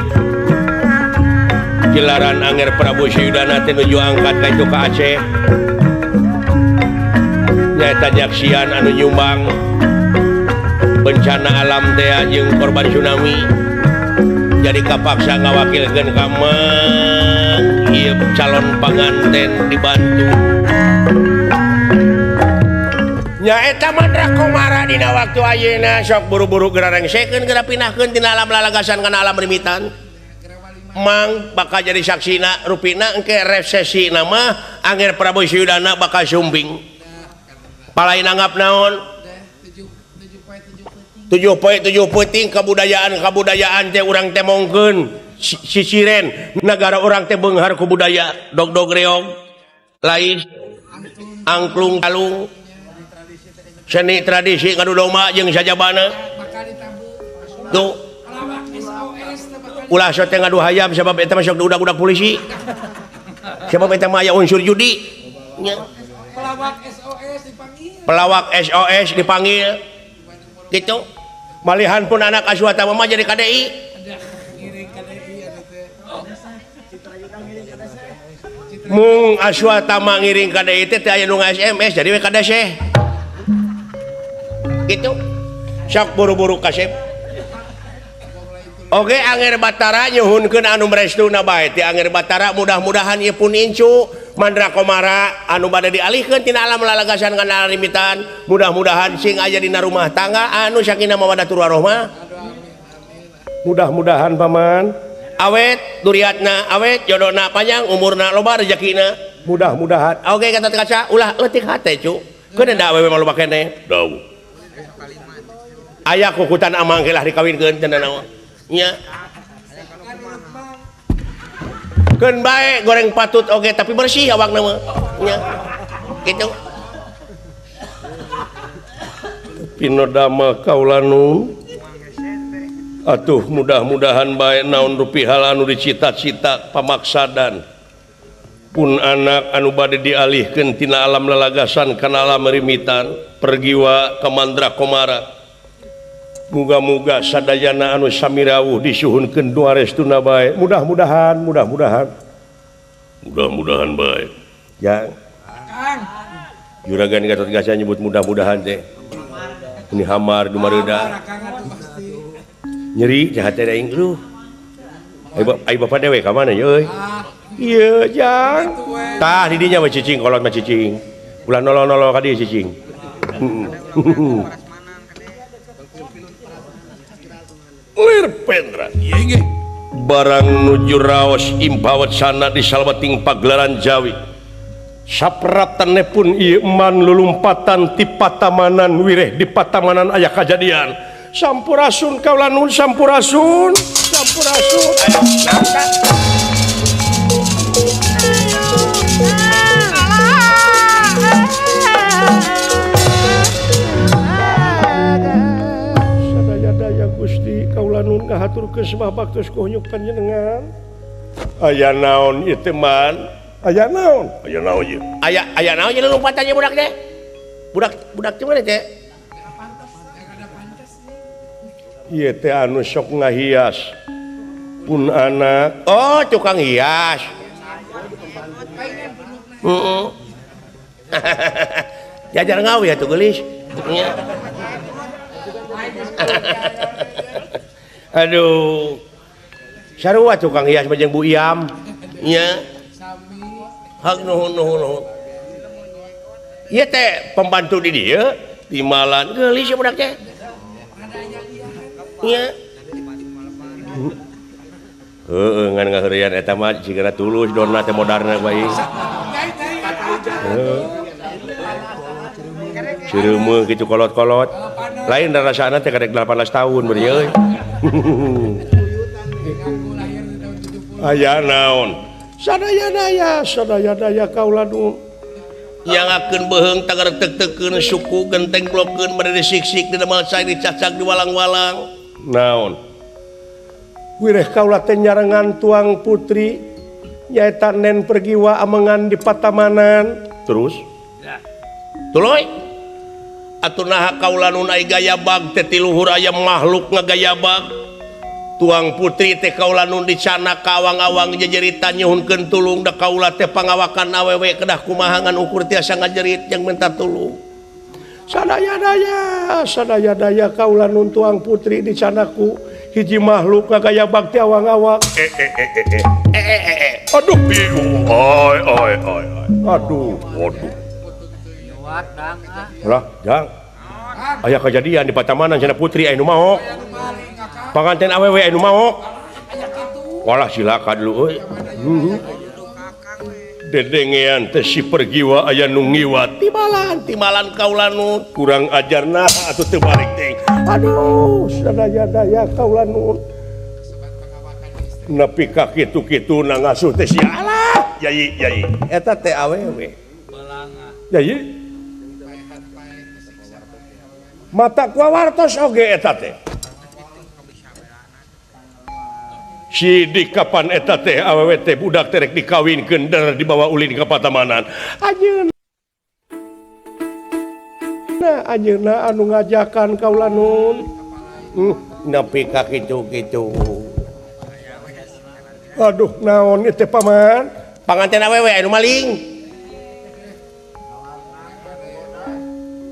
Jelaran Anger Prabu Suyudana teh nuju angkat ka itu ka Aceh. Nyaeta nyaksian anu nyumbang bencana alam teh jeung korban tsunami. Jadi kapaksa ngawakilkeun ka mang ieu calon panganten dibantu. Nyaeta Mandra Komara dina waktu ayeuna sok buru-buru geura rengsekeun geura pindahkeun tina alam lalagasan kana alam rimitan. Mang bakal jadi saksina rupina engke resesi nama Anger Prabu Suyudana bakal sumping. Palain anggap naon? 7 poe 7 peuting kabudayaan teh urang teh mongkeun sisiren nagara urang teh beunghar ku budaya dog-dog reog lais angklung kalung seni tradisi ngadu domba jeung sajabana tuh ulah sok teh ngadu hayam sebab eta mah sok diudag-udag polisi sebab eta mah aya unsur judi nya. Pelawak SOS dipanggil, pelawak SOS dipanggil gitu. Malihan pun anak Aswatama mah jadi KDI. Mung Aswatama ngiring KDI teh teu aya nu SMS jadi we KDC. Gitu. Sok buru-buru kasep. Oke Angger Batara nyuhunkeun anu restuna bae ti Angger Batara mudah-mudahan ieu pun incu Mandra Komara anu bade dialihkeun tina alam lalagasan kana rimitan mudah-mudahan sing aya dina rumah tangga anu sakinah mawaddah warohmah. Mudah-mudahan paman awet duriatna awet jodona panjang umurna loba rezekina mudah-mudahan. Oke kata kaca ulah leutik hate cu keun da awewe mah loba keneh dau aya kukutan amang ge lah dikawinkeun cenah naon nya keun bae goreng patut oge tapi bersih awakna mah nya kitu. Pinodama kaulanu atuh mudah-mudahan bae naon rupi hal anu dicita-cita pamaksadan pun anak anu bade dialihkeun tina alam lalagasan kana alam rimitan pergiwa ka Mandra Komara. Muga-muga sadayana anu samirawuh disuhunkeun doa restuna bae. Mudah-mudahan, mudah-mudahan. Mudah-mudahan bae. Ya. Kang. Juragan Gatot Kaca nyebut mudah-mudahan teh. Ini hamar dumareuda. Nyeri jahat teh aing lu. Ai bapak dewe ka mana ye euy? Ieu jang. Tah di dinya mah cicing kolot mah cicing. Ulah nolong-nolong ka dieu cicing. Lir Pendra barang nuju raos impawat sana di salweting pagelaran Jawi sapraptane pun ieu eman lulumpatan ti patamanan wireh di patamanan aya kajadian sampurasun kaula nuhun sampurasun sampurasun. Sadaya-daya Gusti kaula nuhun ngahaturkeun sembah baktos kunyuk panjenengan. Aya naon ieu teh man? Aya naon? Aya naon ieu? Aya naon ieu lompatannya budak teh? Budak teh mana teh? Ieu teh anu sok ngahias pun anak. Oh, tukang hias. Heeh. Jajar ngawi atuh geulis. Aduh. Sarua tukang hias mah jeung Bu Iam. Nya. Hak nuhun nuhun nuhun. Ieu teh pembantu di dieu timalan geulis budak teh. Nya. Heueuh ngan ngaheureuyan eta mah sigana tulus dona teh modarna bae. Heuh. Cireumeuh kitu kolot-kolot. Lain rasana teh kadek 18 tahun beuh euy. Aya naon? Sadaya-daya, sadaya-daya kaula nu nyangakeun beuheung tageretek-tekeun suku genteng blokeun bade disiksik di demal cai dicacak di walang-walang. Naon? Wireh kaula teh nyarengan tuang putri nyaeta Nen Pergiwa amengan di patamanan. Terus? Tuluy. Atuh naha kaula nun ai gayabag teh ti luhur aya makhluk ngagayabag. Tuang putri teh kaula nun dicana ka awang-awang jejeritan nyuhunkeun tulung da kaula teh pangawakan awewe kedah kumaha ngan ukur tiasa ngajerit jeung minta tulung. Sadaya-daya, sadaya-daya kaula nun tuang putri dicanaku hiji makhluk ngagayabag ti awang-awang. Aduh bingung. Oi oi oi. Aduh, waduh. Lah, jang. Aya kejadian di patamanan cenah putri aya nu maok. Panganten awewe aya nu maok. Walah silakan dulu euy. Dedengean teh si Pergiwa aya nu ngiwat. Timalan, timalan kaula nu kurang ajarna atuh teu balik teh. Aduh, sadaya-daya kaula nu. Nepi ka kitu-kitu na ngasuh teh sia. Alah, yai yai. Eta teh awewe. Yai. Mata kuawartos oge eta teh. Sidik kapan eta teh awewe teh budak terek dikawinkeun der dibawa ulin ka patamanan. Anjeunna anjeunna anu ngajakan kaula nun. Nepi ka kitu-kitu. Aduh naon ieu teh paman? Panganten awewe anu maling.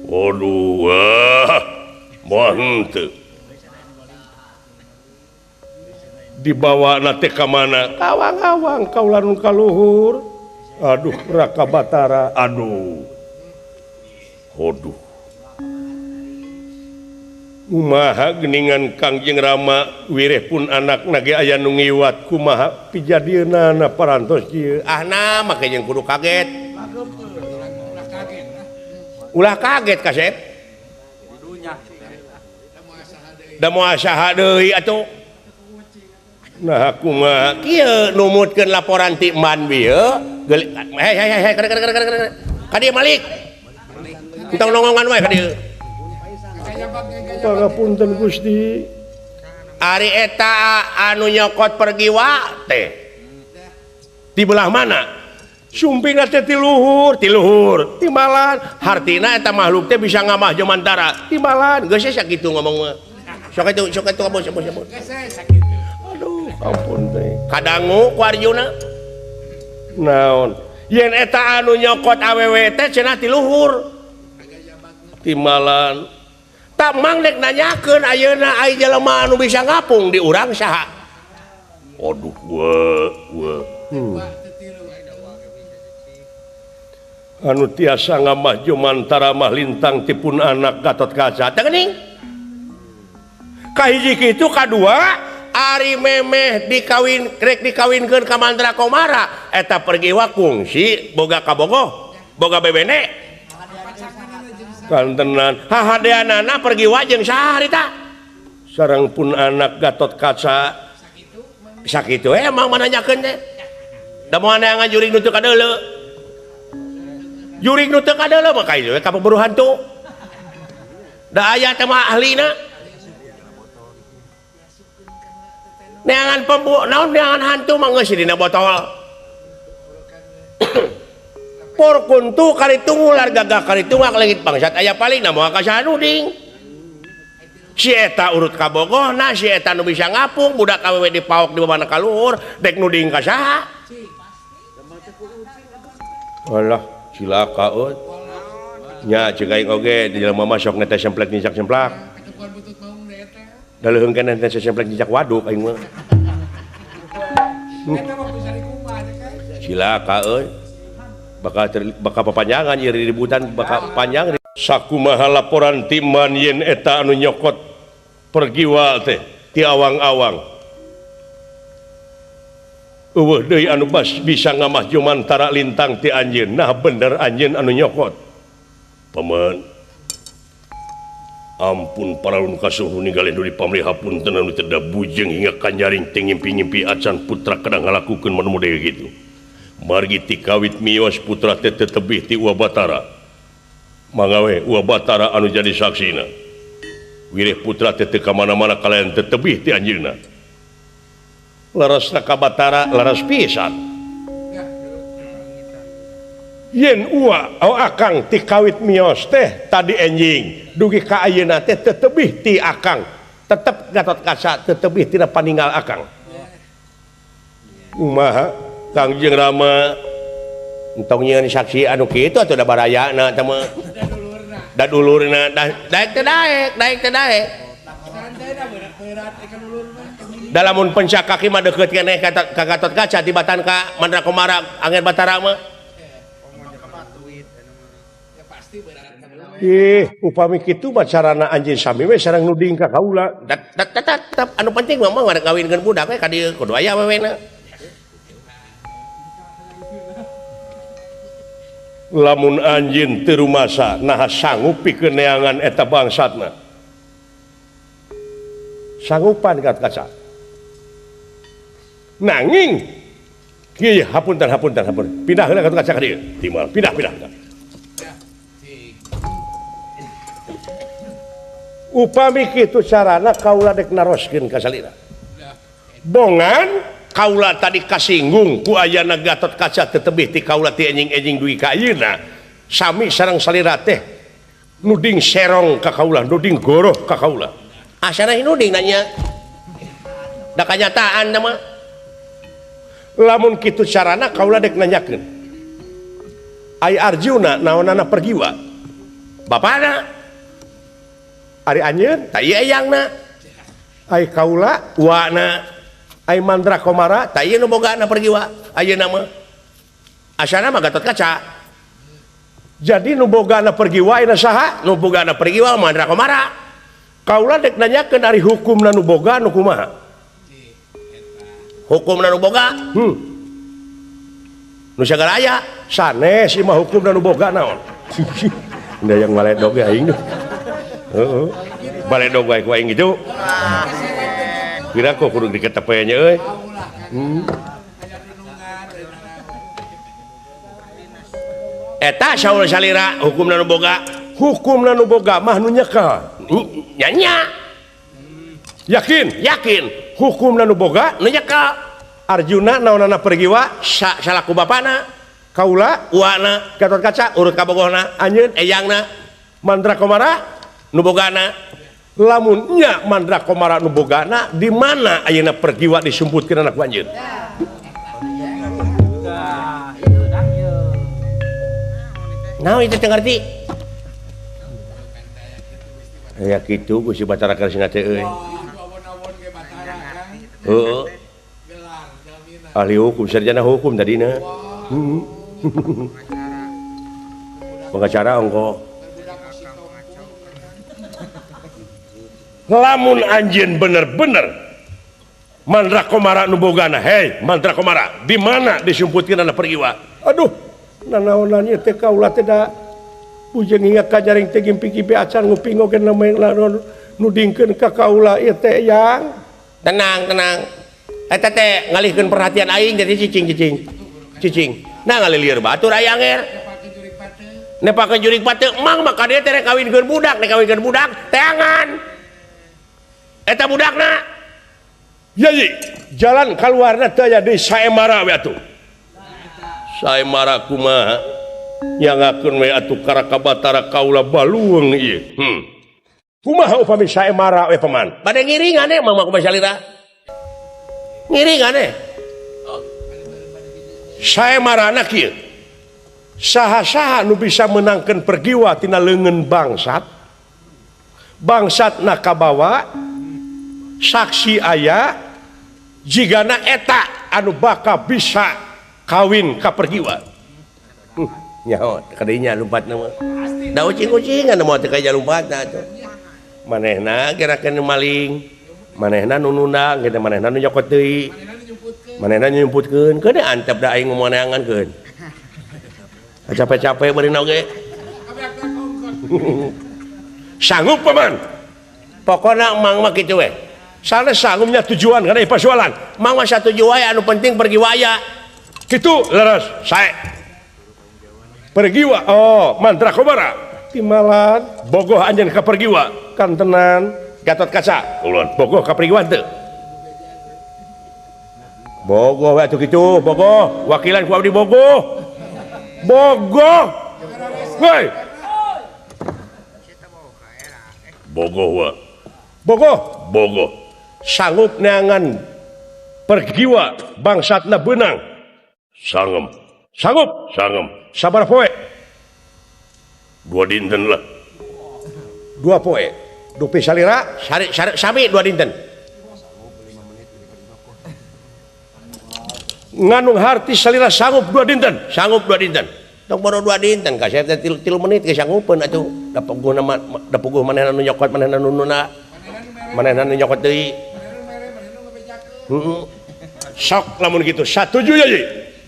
Aduh, ah, moal henteu. Dibawa na teh ka mana? Kawang-awang kaula nu ka luhur. Aduh Raka Batara, aduh. Aduh. Kumaha geuningan Kangjeng Rama wireh pun anakna ge aya nu ngiwat kumaha pijadieunana parantos ieu. Ah nah make jeung kudu kaget. Ulah kaget kasep. Da moal saha deui atuh. Nah kumaha kieu numutkeun laporan ti man bieu. Hei hei hei kade kade kade kade. Ka dieu Malik. Entong nongongan wae ka dieu. Pangapunten Gusti. Ari eta anu nyokot pergiwa teh di belah mana? Sumpingna teh ti luhur, ti luhur, timbalan. Hartina eta makhluk teh bisa ngamah jomantara. Timbalan, geus sakitu ngomong mah. Sok atuh, sok atuh abos abos abos. Aduh, ampun teh. Kadangu ku Arjuna. Naon? Yen eta anu nyokot awewe teh cenah ti luhur. Timbalan. Tak mang dek nanyakeun ayeuna ai jelema anu bisa ngapung di urang saha? Aduh, we. Anu tiasa ngamah jumantara mah lintang tipun anak Gatot Kaca. Teh geuning. Kahiji kitu kadua ari memeh dikawin rek dikawinkeun ka Mandra Komara eta pergiwa kungsi boga kabogoh, boga bebene. Kantenan hahadeanana pergiwa jeung saha harita? Sareng pun anak Gatot Kaca. Sakitu emang mananyakeun teh. Da moal neangan jurig nu teu kadeuleu. Jurig nu teu kadeuleu mah ka ieu ka pemburu hantu. Da aya teh mah ahlina. Neangan pembu naon neangan hantu mah geus dina botol. Por kuntu kali tungular gagah kali tungak leungit bangsat aya paling na moal ka saha nuding. Si eta urut kabogohna, si eta nu bisa ngapung, budak awewe dipaok di mana ka luhur, dek nuding ka saha? Alah, cilaka euy. Nya ceuk aing oge di jelema mah sok ngetes semplek nincak semplak. Da leuheung keneh ngetes semplek nincak waduk aing mah. Cilaka euy. Bakal papanjangan ieu ributan bakal panjang. Sakumaha laporan timan yen eta anu nyokot pergiwa teh ti awang-awang. Eueuh deui anu bas bisa ngamah jumantara lintang ti anjeun. Nah bener anjeun anu nyokot. Paman, ampun paralun kasuhun ninggalin duli pamrih hapunten anu teu da bujeng hingga kanyaring teu ngimpi-ngimpi acan putra kadang ngalakukeun manu model kitu. Margi ti kawit mios putra teh tetebih ti Uwa Batara. Mangawe Uwa Batara anu jadi saksina. Wireh putra teh teu ka mana-mana kalayan tetebih ti anjeunna. Larasna ka Batara laras pisan. Yen Uwa au akang ti kawit mios teh tadi enjing dugi ka ayeuna teh tetebih ti akang. Tetep Gatot Kaca tetebih tina paninggal akang. Kumaha Kangjeng Rama entong nyieun saksi anu kitu atuh da barayana teh mah. Da dulurna daek teh daek, daek teh daek. Da lamun pencak kaki mah deukeut keneh ka Gatot Kaca tibatan ka Mandra Komara Angin Batara mah. Ih, upami kitu mah carana anjeun sami we sareng nuding ka kaula. Tetep anu penting mah mah ngawinkeun budak we ka dieu kudu aya wewena. Lamun anjeun teu rumasa naha sanggup pikeun neangan eta bangsatna. Sanggupan Gatot Kaca. Nanging kieu hapunten hapunten hapunten. Pindah heula Gatot Kaca ka dieu. Timal pindah pindah. Upami kitu carana kaula dek naroskeun ka salira. Bongan kaula tadi kasinggung ku ayana Gatot Kaca tetebih ti kaula ti enjing-enjing dugi ka ayeuna sami sareng salira teh nuding serong ka kaula, nuding goroh ka kaula. Asana hinuding nanya. Da kanyataan mah. Lamun kitu carana kaula dek nanyakeun. Ai Arjuna naonana pergiwa? Bapana. Ari anjeun ta ieu eyangna. Ai kaula wana. Ai Mandra Komara ta ieu nu bogana pergiwa ayeuna mah. Asana mah Gatot Kaca. Jadi nu bogana pergiwa ayeuna saha? Nu bogana pergiwa Mandra Komara. Kaula dek nanyakeun ari hukumna nu boga nu kumaha? Hukumna nu boga? Nu sagala aya. Sanes ieu mah hukumna nu boga naon? Da yang baledog aing. Heeh. Baledog wae ku aing gitu. Kira kok kudu diketepe nya euy. Eta saur salira hukumna nu boga. Hukumna nu boga mah nu nyekel. Nya nya. Yakin? Yakin. Hukumna nu boga nu nyekel. Arjuna naonana pergiwa salaku bapana. Kaula wana Gatot Kaca urut kabogohna anjeun eyangna Mandra Komara nu bogana. Lamun nya Mandra Komara nu bogana di mana ayeuna pergiwa disumputkeun anak ku anjeun? Naon itu teu ngarti? Ya kitu Gusti Batara Kresna teh euy. Heeh. Ahli hukum, sarjana hukum tadina. Pengacara ongko. Lamun anjeun bener-bener Mandra Komara nu bogana, hei Mandra Komara, di mana disumputkeun anak pergiwa? Aduh, nanaonan ieu teh kaula teh da bujeng hingga kajaring teh gimpi-gimpi acan nguping oge nu dingkeun ka kaula ieu teh yang tenang tenang. Eta teh ngalihkeun perhatian aing jadi cicing-cicing. Cicing. Nah ngalilieur batur aya anger. Nepakeun jurig pate mang maka dia teh rek kawinkeun budak, rek kawinkeun budak teangan. Eta budakna. Yai, jalan kaluarna teh aya di Saemara we atuh. Saemara kumaha? Nyangakeun we atuh Karaka Batara kaula balueung ieu. Kumaha upami Saemara we paman? Bade ngiringan e mah kumaha salira. Ngiringan e. Saemarana kieu. Saha-saha nu bisa menangkeun pergiwa tina leungeun bangsat. Bangsatna kabawa saksi aya jigana eta anu bakal bisa kawin ka pergiwa. Nyaho kadinya lumpatna mah. Da ucing-ucingan moal teu kaya lumpatna atuh. Manehna gerakeun maling, manehna nu nundang, kitu manehna nu nyokot deui. Manehna nyumputkeun, keun antep da aing ngomong-ngomongan. Capek-capek beurina oge. Sanggup paman. Pokona mang mah kitu we. Sanes sanggupnya tujuan kana pasualan. Mang mah satuju wae anu penting pergi waya. Kitu leres sae. Pergiwa oh Mandra Komara timalan bogoh anjeun ka pergiwa kantenan Gatot Kaca ulun bogoh ka pergiwa teu. Bogoh we atuh kitu bogoh wakilan ku abdi bogoh. Bogoh. Woi. Bogoh wa. Bogoh, bogoh. Sanggup neangan pergiwa bangsatna beunang. Sangem. Sanggup, sangem. Sabar poe. 2 dinten lah. 2 poe. Dupi salira sari sari sami 2 dinten. Nganung harti salira sanggup 2 dinten. Sanggup 2 dinten. Tong baru 2 dinten ka saya teh 3 menit ge sanggupeun atuh. Da puguh nama da puguh manehna nu nyokot manehna nu nuna. Manehna nu nyokot deui. Heeh. Sok lamun kitu satuju ya ye.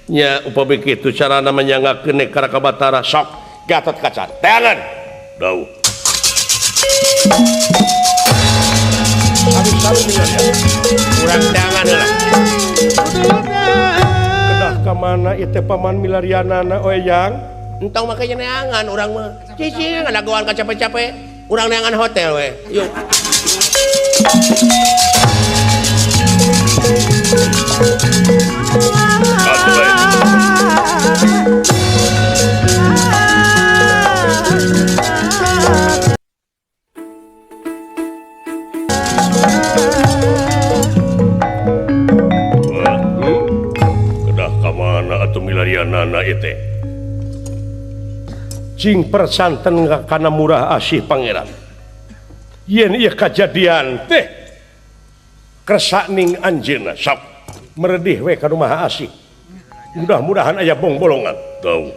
Nya upami kitu carana manyangakeun Karaka Batara sok Gatot Kaca. Teangan. Dawuh. Urang teangan heula. Kedah ka mana ieu teh paman milarianana oe yang? Entong make neangan urang mah. Cicing ngadagoan ka capek-capek. Urang neangan hotel we. Yuk. Kajadianna ieu teh. Cing persanten kana murah asih pangeran. Yen ieu kajadian teh kersakning anjeunna sok meredih we ka nu Maha Asih. Mudah-mudahan aya bongbolongan. Tau.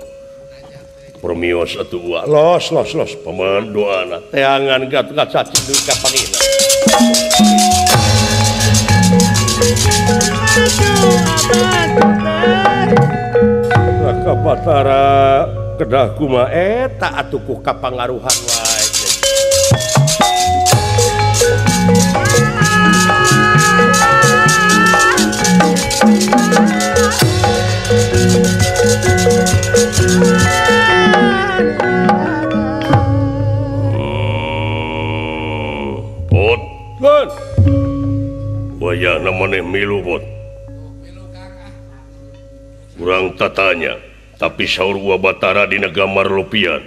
Permios atuh uwa. Los los los paman doana teangan gat cacing deui ka pangina. Raka Batara kedah kumaha eta atuh ku kapangaruhan wae. Pot, kan? Wayahna maneh milu bot. Urang tatanya, tapi saur Wa Batara dina gambar lopian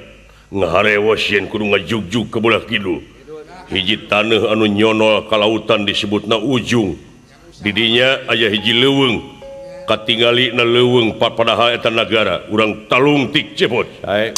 ngaharewos yen kudu ngajugjug ke belah kidul. Hiji taneuh anu nyonol ka lautan disebutna ujung. Didinya aya hiji leuweung. Katingali na leuweung padahal eta nagara. Urang talungtik cepot. Sae.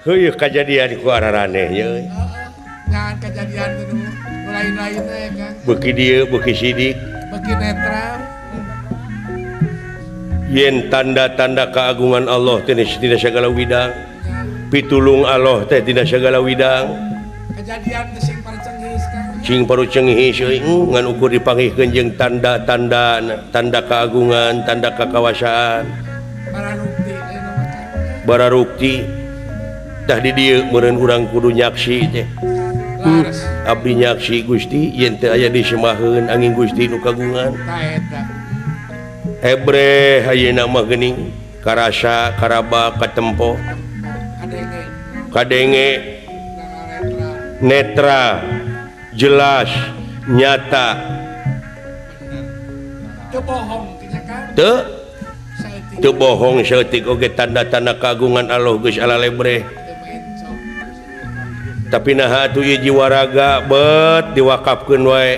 Heueuh kajadian ku araraneh ye euy. Ngan kajadian teh nu lain-lain teh Kang. Beuki dieu beuki sidik, beuki netral. Yen tanda-tanda keagungan Allah teh dina sagala widang. Pitulung Allah teh dina sagala widang. Kajadian teh sing parucenghis Kang. Sing parucenghis euy ngan ukur dipanggihkeun jeung tanda-tanda tanda keagungan, tanda kakawasaan. Bararukti Bararukti tah di dieu meureun urang kudu nyaksi teh. Abdi nyaksi Gusti yen teu aya disemaheun angin Gusti nu kagungan. Hebreh ayeuna mah geuning karasa karaba katempo kadenge netra jelas nyata teu bohong teu bohong saeutik oge tanda-tanda kagungan Allah geus alalebreh. Tapi naha atuh ieu jiwa raga bet diwakafkeun wae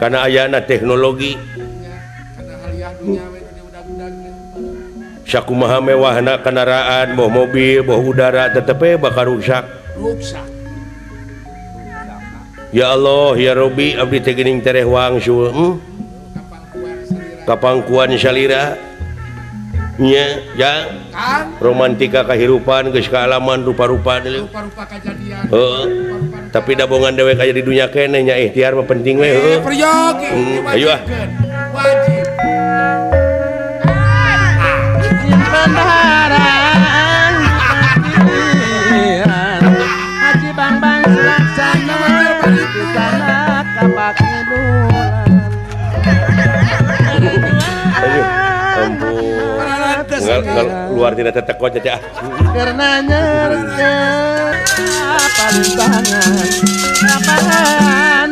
kana ayana teknologi. Sakumaha mewahna kendaraan boh mobil boh udara tetep we bakal rusak. Ya Allah ya Robi abdi teh geuning tereh wangsul kapangkuan salira nya ya romantika kahirupan geus kaalaman rupa-rupa rupa-rupa kajadian. Heeh. Tapi dabongan dewek aya di dunya keneh nya ikhtiar mah penting we heueuh. Ayo ah. Wajib. Haji Bang-bang Sulaksana di sana kapakidulan. Aduh, ampun. Luar tidak tetekon caca. Karena pantangan, kapan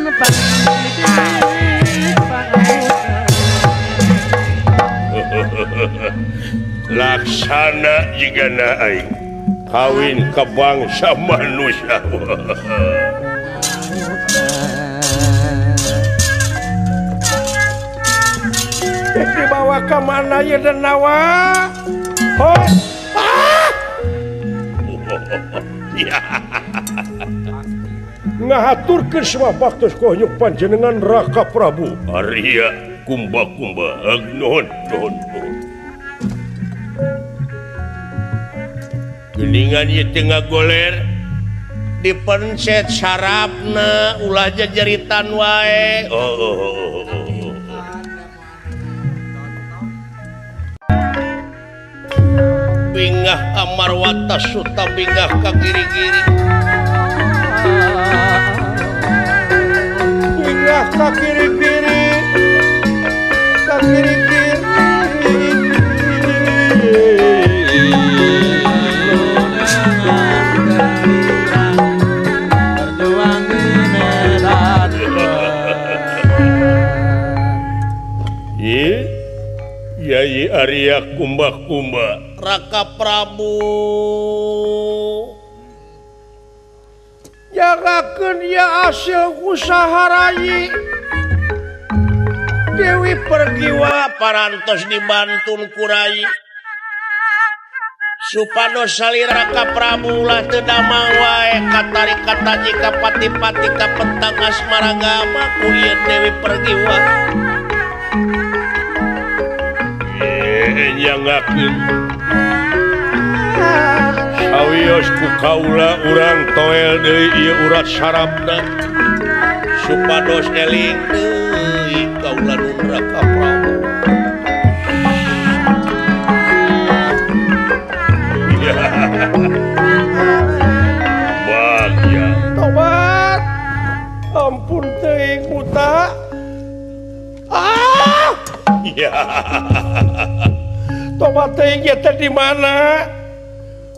Laksana jigana aing kawin ke bangsa manusia. Dibawa ke mana ya denawa? Ah! Ngahaturkeun semua baktos konyuk panjenengan Raka Prabu. Arya kumba-kumba nuhun nuhun nuhun. Geningan ieu teh ngagoler dipencet sarapna ulah jajaritan wae. Oh, oh, oh, oh. Bingah Amarwata Suta bingah ka kiri-kiri. Bingah ka kiri-kiri. Ka kiri-kiri. Berjuang di medan. Ye, Yai Arya Kumba-Kumba. Raka Prabu jagakeun ya hasil usaha rayi Dewi Pergiwa parantos dibantun ku rai supados salira Raka Prabu ulah teu damang wae katarik kataji ka pati-pati ka pentang asmaragama ku ieu Dewi Pergiwa. Nyangakeun sawios ku kaula urang toel deui ieu urat sarapna supados eling deui kaula nun Raka Prabu. Bagya tobat ampun teuing buta. Ah ya. Tobat teuing ieu teh di mana?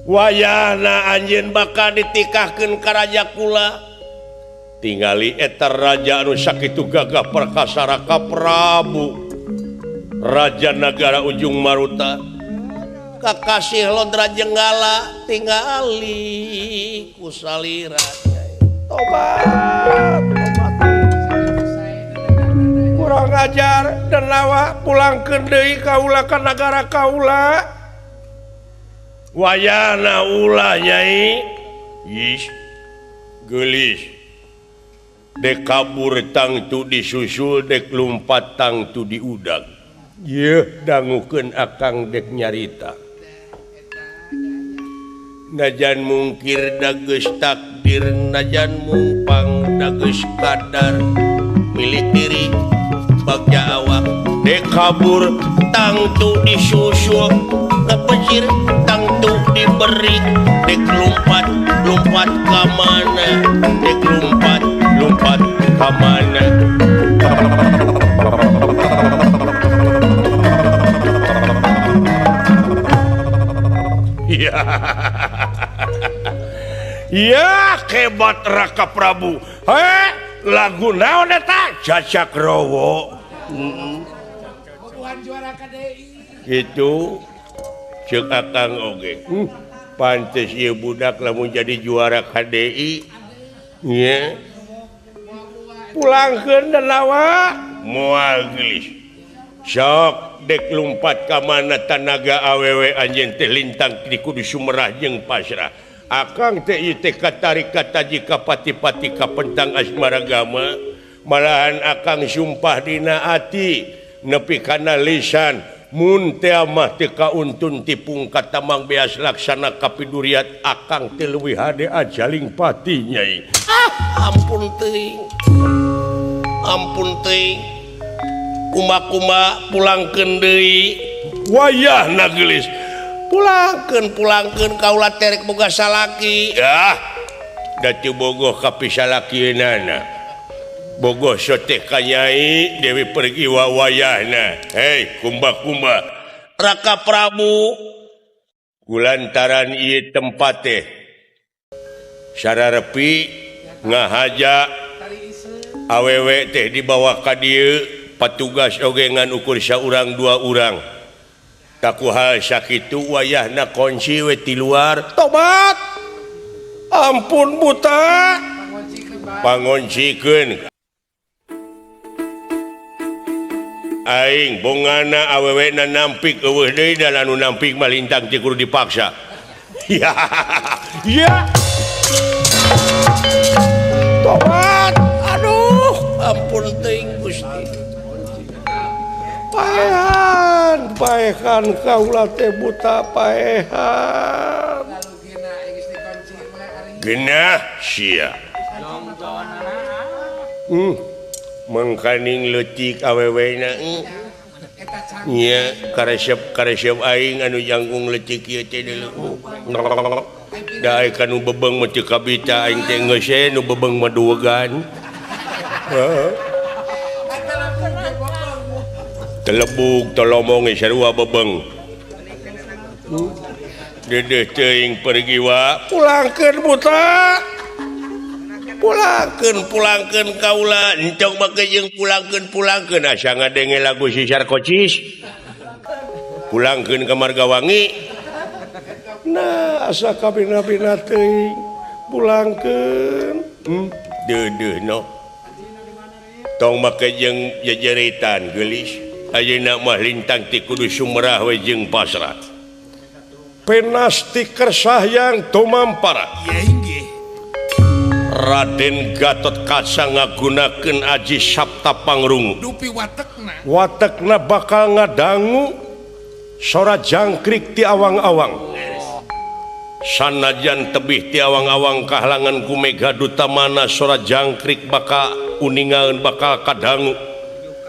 Wayahna anjeun bakal ditikahkeun ka raja kula. Tingali eta raja anu sakitu gagah perkasa Raka Prabu. Raja nagara Ujung Maruta. Kakasih Lodra Jenggala tingali ku salira. Tobat, tobat. Kurang ajar dan lawa pulangkeun deui kaula ka nagara kaula. Wayahna ulah nyai. Ih, geulis. Dek kabur tangtu disusul, dek lumpat tangtu diudag. Yeuh dangukeun akang dek nyarita. Najan mungkir dageus takdir, najan mumpang dageus kadar milik diri bagja awak. Dek kabur tangtu disusul, ngapecir tangtu diberi. Dek lumpat lumpat ka mana? Dek lumpat lumpat ka mana? Ya. Ya hebat Raka Prabu. He, lagu naon eta? Cacak Rowo. Itu ceuk akang oge. Pantes ieu budak lamun jadi juara KDI. Nya. Pulangkeun lawa moal geulis. Sok dek lumpat ka mana tanaga awewe anjeun teh lintang di kudu sumerah jeung pasrah. Akang teh ieu teh katarik kataji ka pati-pati ka pentang asmaragama. Malahan akang sumpah dina ati nepi kana lisan mun teh mah teu kauntun tipung ka tamang beas laksana kapiduriat akang teh leuwih hade ajaling pati nyai. Ah, ampun teuing. Ampun teuing. Kuma-kuma pulangkeun deui. Wayahna geulis. Pulangkeun pulangkeun kaula terek boga salaki. Ah, da teu bogoh ka pisalakienana. Bogoh sote ka Nyai Dewi Pergiwa wayahna. Hei, kumba-kumba. Raka Prabu kulantaran ieu tempat teh sararepi ngahaja awewe teh dibawa ka dieu patugas oge ngan ukur saurang dua urang. Taku hal sakitu wayahna kunci we ti luar. Tobat. Ampun buta. Pangoncikeun. Aing bongana awewena nampik eueuh deui dan anu nampik mah lintang teh kudu dipaksa. Ya. Ya. Tobat. Aduh, ampun teuing Gusti. Paehan, paehan kaula teh buta paehan. Genah sia. Mangkaning leutik awewena nya karesep aing anu jangkung leutik ieu teh deuleu. Da aya kanu bebeng mah teu kabita aing teh geus nu bebeng mah duwegan. Heeh. Telebug tolomong sarua bebeng. Dedeh teuing pergiwa pulangkeun buta. Pulangkeun kaula entong make jeung pulangkeun asa ngadenge lagu si Sarkocis. Pulangkeun ka Margawangi. Nah asa kabina-bina teuing pulangkeun. Deudeuh no. Tong make jeung jejeritan geulis. Ayeuna mah lintang ti kudu sumerah we jeung pasrah. Penas ti kersahyang tumampara. Raden Gatot Kaca ngagunakeun aji Sabta Pangrungu. Dupi watekna. Watekna bakal ngadangu sora jangkrik ti awang-awang. Sanajan tebih ti awang-awang kahalangan ku mega duta mana sora jangkrik bakal uningaeun bakal kadangu.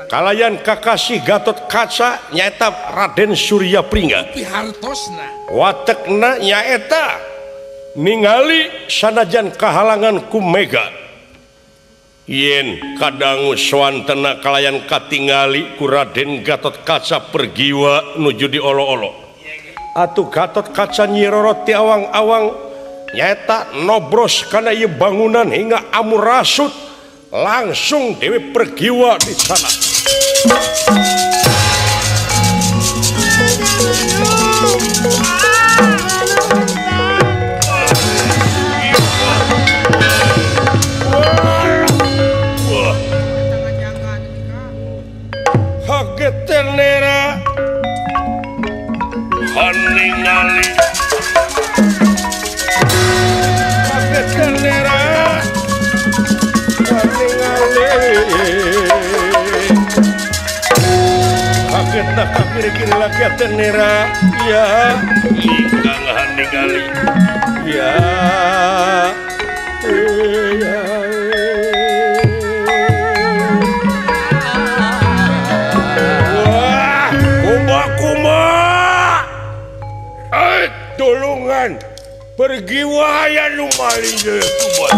Kalayan kakasih Gatot Kaca nyaeta Raden Surya Pringga. Dupi hartosna. Watekna nyaeta ningali sanajan kahalangan ku mega yen kadangu swantena kalayan katingali ku Raden Gatot Kaca pergiwa nuju di olo-olo. Atuh Gatot Kaca nyirorot ti awang-awang nyaeta nobros kana ieu bangunan hingga amurasut langsung Dewi Pergiwa di sana. Kagetenera haningali kagetenera haningali kagetna kakiri-kiri lagi tenera ya ingkang haningali ya ya. Tulungan pergi waya nu maling deui kubat.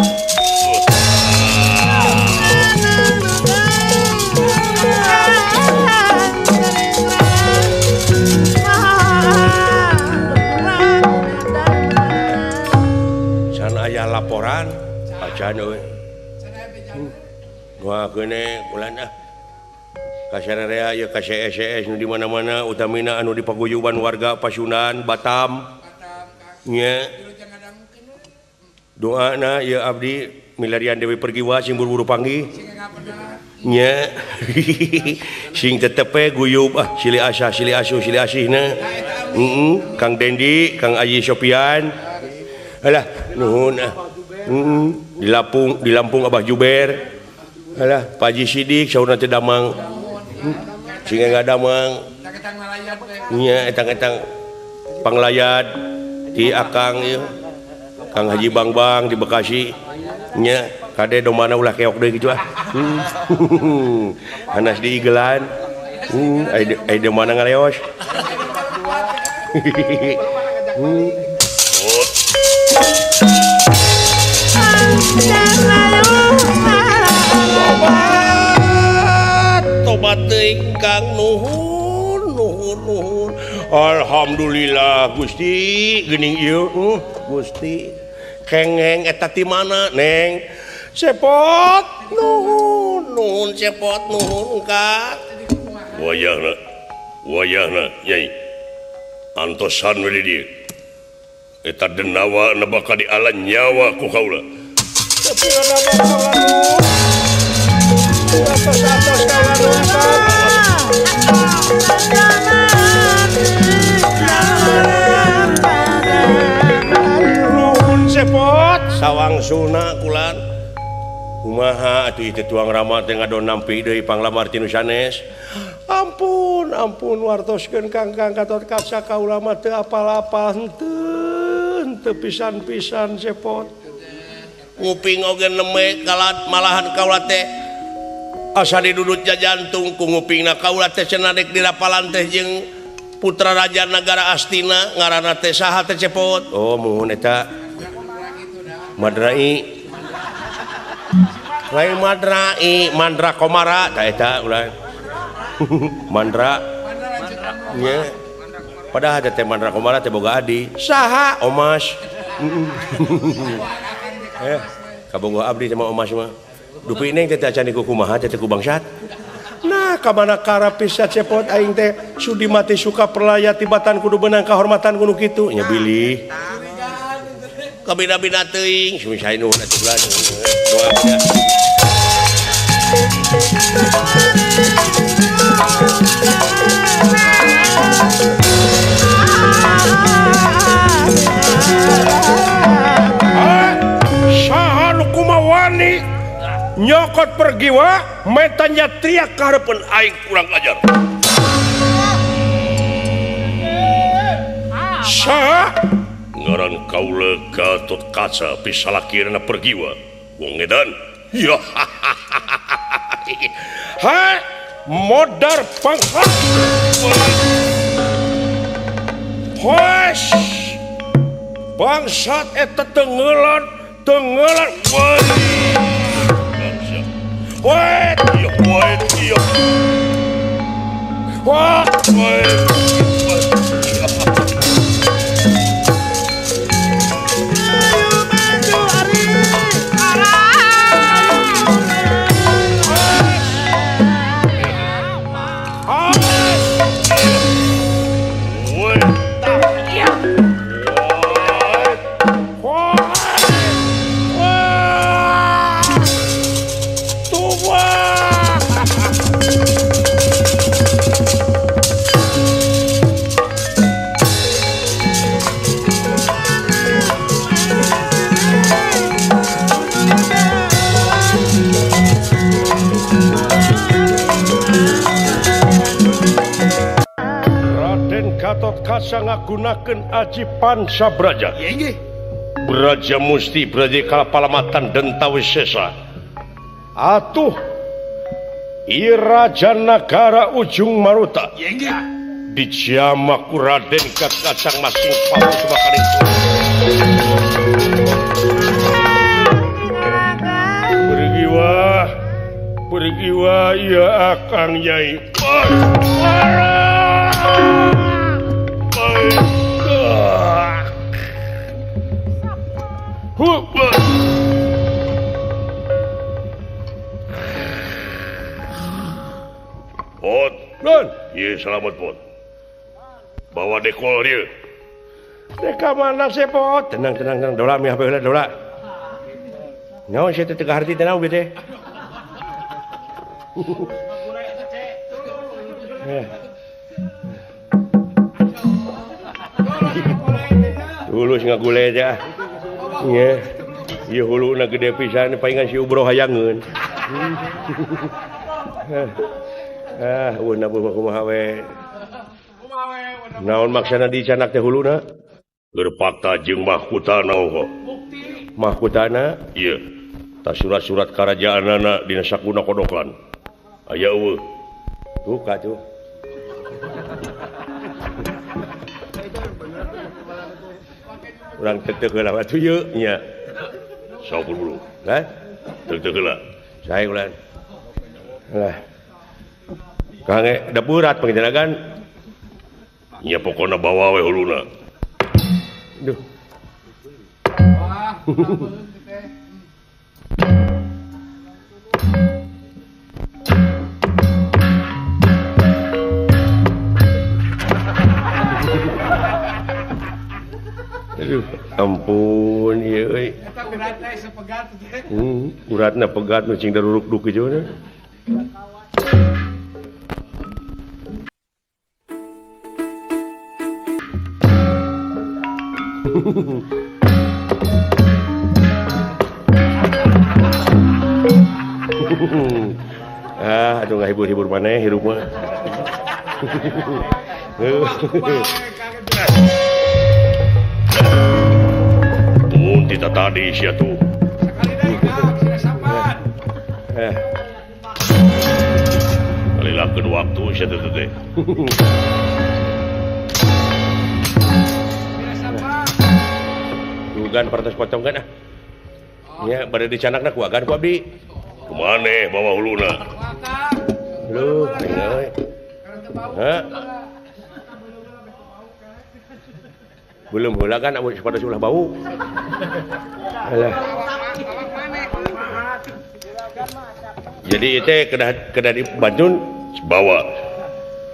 Can aya laporan acan euy. Doakeun ulan ah. Kasararea ieu ka CSCS nu di mana-mana utamina anu di paguyuban warga Pasundan Batam. Nya doana ya abdi milarian Dewi Pergiwa sing buru-buru panggih nya sing tetep guyub ah silih asah silih asuh silih asihna Kang Dendi Kang Ayi Sopian alah nuhun ah di Lampung Abah Juber alah Pak Haji Sidik saurna teh damang sing ngadamang nya etang-etang panglayad di Akang ieu Kang Haji Bangbang di Bekasi nya kade domana ulah keok deui kitu ah. Hanas di igelan. Ai domana ngaleos. Tobat, tobat teuing Kang nuhun nuhun nuhun. Alhamdulillah Gusti geuning ieu Gusti kengeng eta ti mana Neng cepot nuhun nuhun cepot nuhun ka wayahna wayahna Nyai antosan we di dieu eta denawa na bakal diala nyawa ku kaula tapi ana bakal atos-atos kaula. Sawangsulna kulan kumaha atuh ieu tuang rama teh ngadon nampi deui panglamar ti nu sanes. Ampun ampun wartoskeun Kang Kang Gatot Kaca kaula mah teu apal-apal henteu henteu pisan-pisan cepot. Nguping oge neme kalat malahan kaula teh asa didudut jajantung ku ngupingna kaula teh cenah dek dirapalan teh jeung putra raja nagara Astina ngaranna teh saha teh cepot. Oh muhun eta Madrai lain Madrai Mandra Komara tah eta ulah Mandra nya padahal teh Mandra Komara teh boga adi saha Omas kabogoh abdi sama Omas mah dupi neng teh acan ku kumaha teh ku bangsat. Nah ka mana kara pisan cepot aing teh sudi mati suka perlaya tibatan kudu beunang kahormatan kudu kitu nya bilih kabina-bina teuing sumi nuhun atuh ulah doa nya. Saha nu kumawani nyokot pergiwa metanya teriak ka hareupeun aing kurang ajar. Saha ngaran kaula Gatot Kaca pisalakirna pergiwa wong edan. Ya ha modar pangkat. Hosh bangsat eta tenggelan tenggelan woi bangsat woi woi woi Gatot Kaca ngagunakeun aji Panca Braja. Braja Musti Braja Kalapalamatan Dentawisesa. Atuh Iraja Nagara Ujung Maruta. Dijama ku Raden Gatot Kaca masing pawon sebakaring. Pergiwa, pergiwa ya akang nyai. Pot, non, iya selamat pot. Bawa dekol dia. Deka mana sih pot? Tenang, tenang, tenang. Dola, mi HP heula dola. Nyawa sih teu harti tenang bete. Tulus ngagule aja. Nggih. Ieu huluna gede pisan palingan si Ubro hayangeun. Ah, eueun mah kumaha we. Naon maksana dicanak teh huluna? Keur fakta jeung mahkutana oh. Bukti. Mahkutana? Ieu. Tah surat-surat karajaanana dina sakuna kodokan. Aya eueuh. Buka tuh. Urang teteh heula atuh ieu nya. Sok buru. Hah? Teteh heula. Sae ulah. Lah. Kang da berat panginten kan? Nya pokona bawa we huluna. Duh. Wah, aduh, ampun ieu euy. Eta uratna sepegat teh. Uratna pegat nu cing daruruk-duk kitu na. hibur-hibur maneh hirup mah. Mun tita tadi sia tuh. Sakali deui Kang, sina sapan. Kalilakeun waktu sia teh teh. Dugan partos potong kan ah. Nya bade dicanakna ku agan ku abdi. Kumaneh bawa huluna? Aduh, we. Hah? Belum heula kan amun pada ulah bau. Alah. Jadi itu kedah dibantu bawa.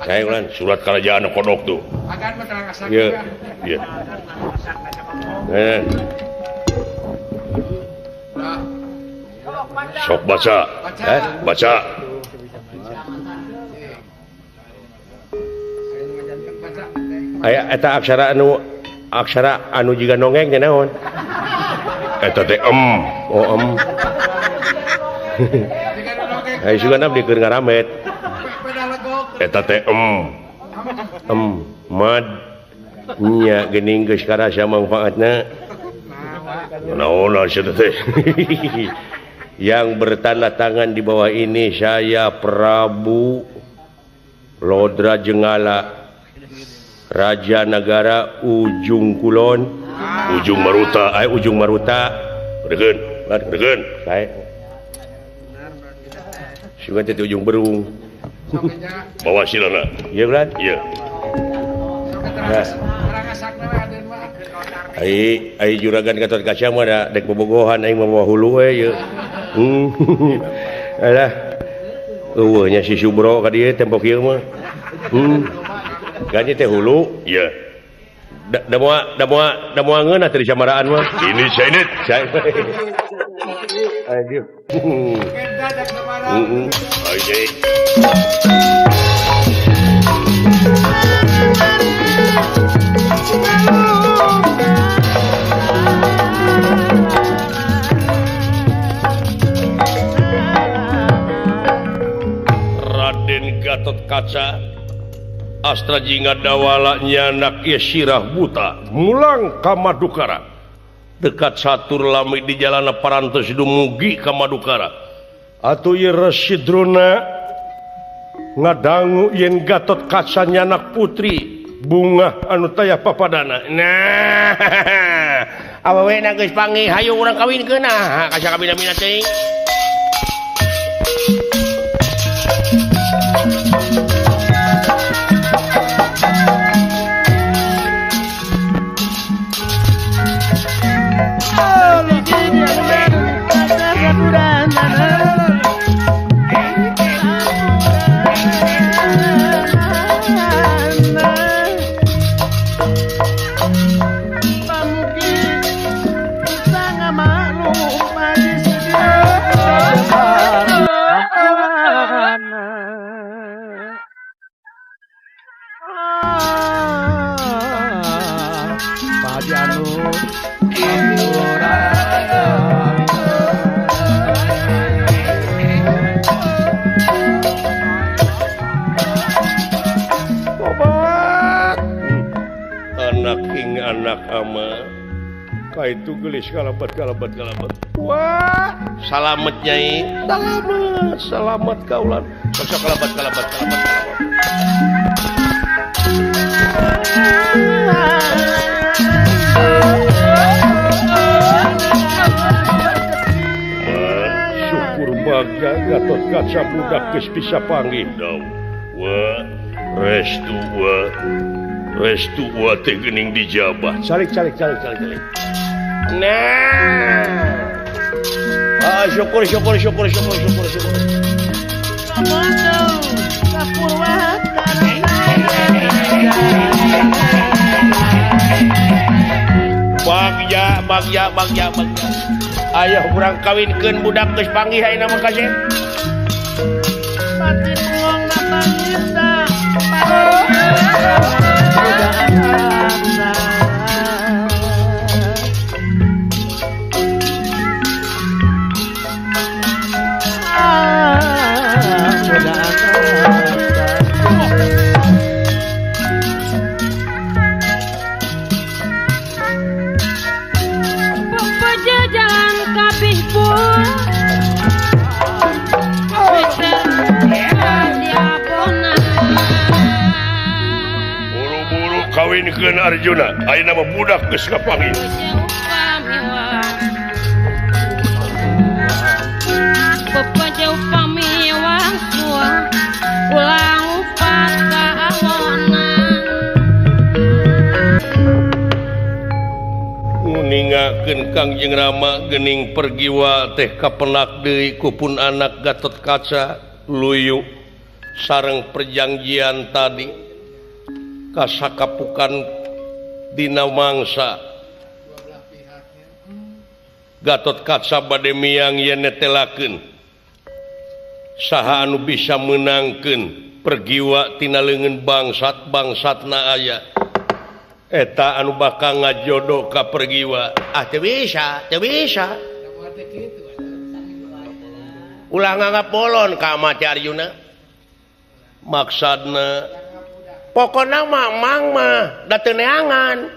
Saya ulan surat kerajaan kodok tuh. Iya, iya. Sok baca. Baca. Aya eta aksara anu jiga nongeng teh naon? Eta teh em. Oh, em. Ai sugan abdi keur ngaramet. Eta teh em. Em mad nya geuning geus karasa mangfaatna. Naon sia teh? Yang bertanda tangan di bawah ini saya Prabu Lodra Jenggala, Raja Nagara Ujung Kulon, Ujung Maruta, ay Ujung Maruta. Regen, regen. Saya. Sugan teh Ujung Berung. Bawa silana. Iya, Bran? Iya. Ai ai juragan Gatot Kaca mah da dek bobogohan aing mah bawa hulu we ieu. Alah. Eueuh nya si Subro ka dieu tempo kieu mah. Ganti teh hulu. Iya. Da moal ngeunah teh di samaraan mah. Ini sainit. Aduh. Ayo. Raden Gatot Kaca Astra Jingga Dawala nyanak ieu sirah buta mulang ka Madukara dekat satur lami di jalana parantos dumugi ka Madukara atuh ieu Resi Drona ngadangu yen Gatot Kaca nyanak putri bunga anu taya papadana. Nah, awewe na geus panggih hayu urang kawinkeun nah ka sakabina-bina teuing. Anak ama ka itu gelis kalabat kalabat kalabat. Wah, salamet nyai. Salamet, salamet kaulan. Sok kalabat kalabat kalabat kalabat. Syukur bagja Gatot Kaca budak geus bisa panggih daw. Wah, restu wah. Restu wa teh geuning dijabah. Calik calik calik calik calik. Nah. Ah, syukur syukur syukur syukur syukur syukur. Bagja bagja bagja bagja. Ayo urang kawinkeun budak geus panggih ayeuna mah kasih. Batin wong napangita. Dengekeun Arjuna, ayeuna mah budak geus kapanggih. Ningakeun Kangjeng Rama geuning pergiwa teh kapenak deui ku pun anak Gatot Kaca luyu sareng perjanjian tadi kasakapukan dina mangsa Gatot Kaca bade miang yen netelakeun saha anu bisa meunangkeun pergiwa tina leungeun bangsat bangsatna aya eta anu bakal ngajodoh ka pergiwa. Ah teu bisa, teu bisa. Ulah nganggap bolon ka mati Arjuna. Maksudna pokona mah mang mah da teu neangan.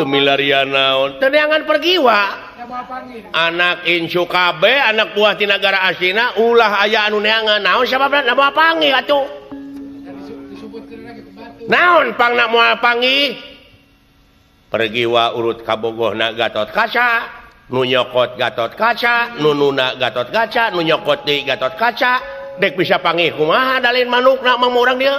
Teu milarian naon, teu neangan pergiwa. Anak incu kabeh, anak buah ti nagara asina ulah aya anu neangan. Naon sababna da moal panggih atuh. Naon pangna moal panggih? Pergiwa urut kabogohna Gatot Kaca, nu nyokot Gatot Kaca, nu nuna Gatot Kaca, nu nyokot deui Gatot Kaca, dek bisa panggih kumaha dalin manukna mah urang dieu.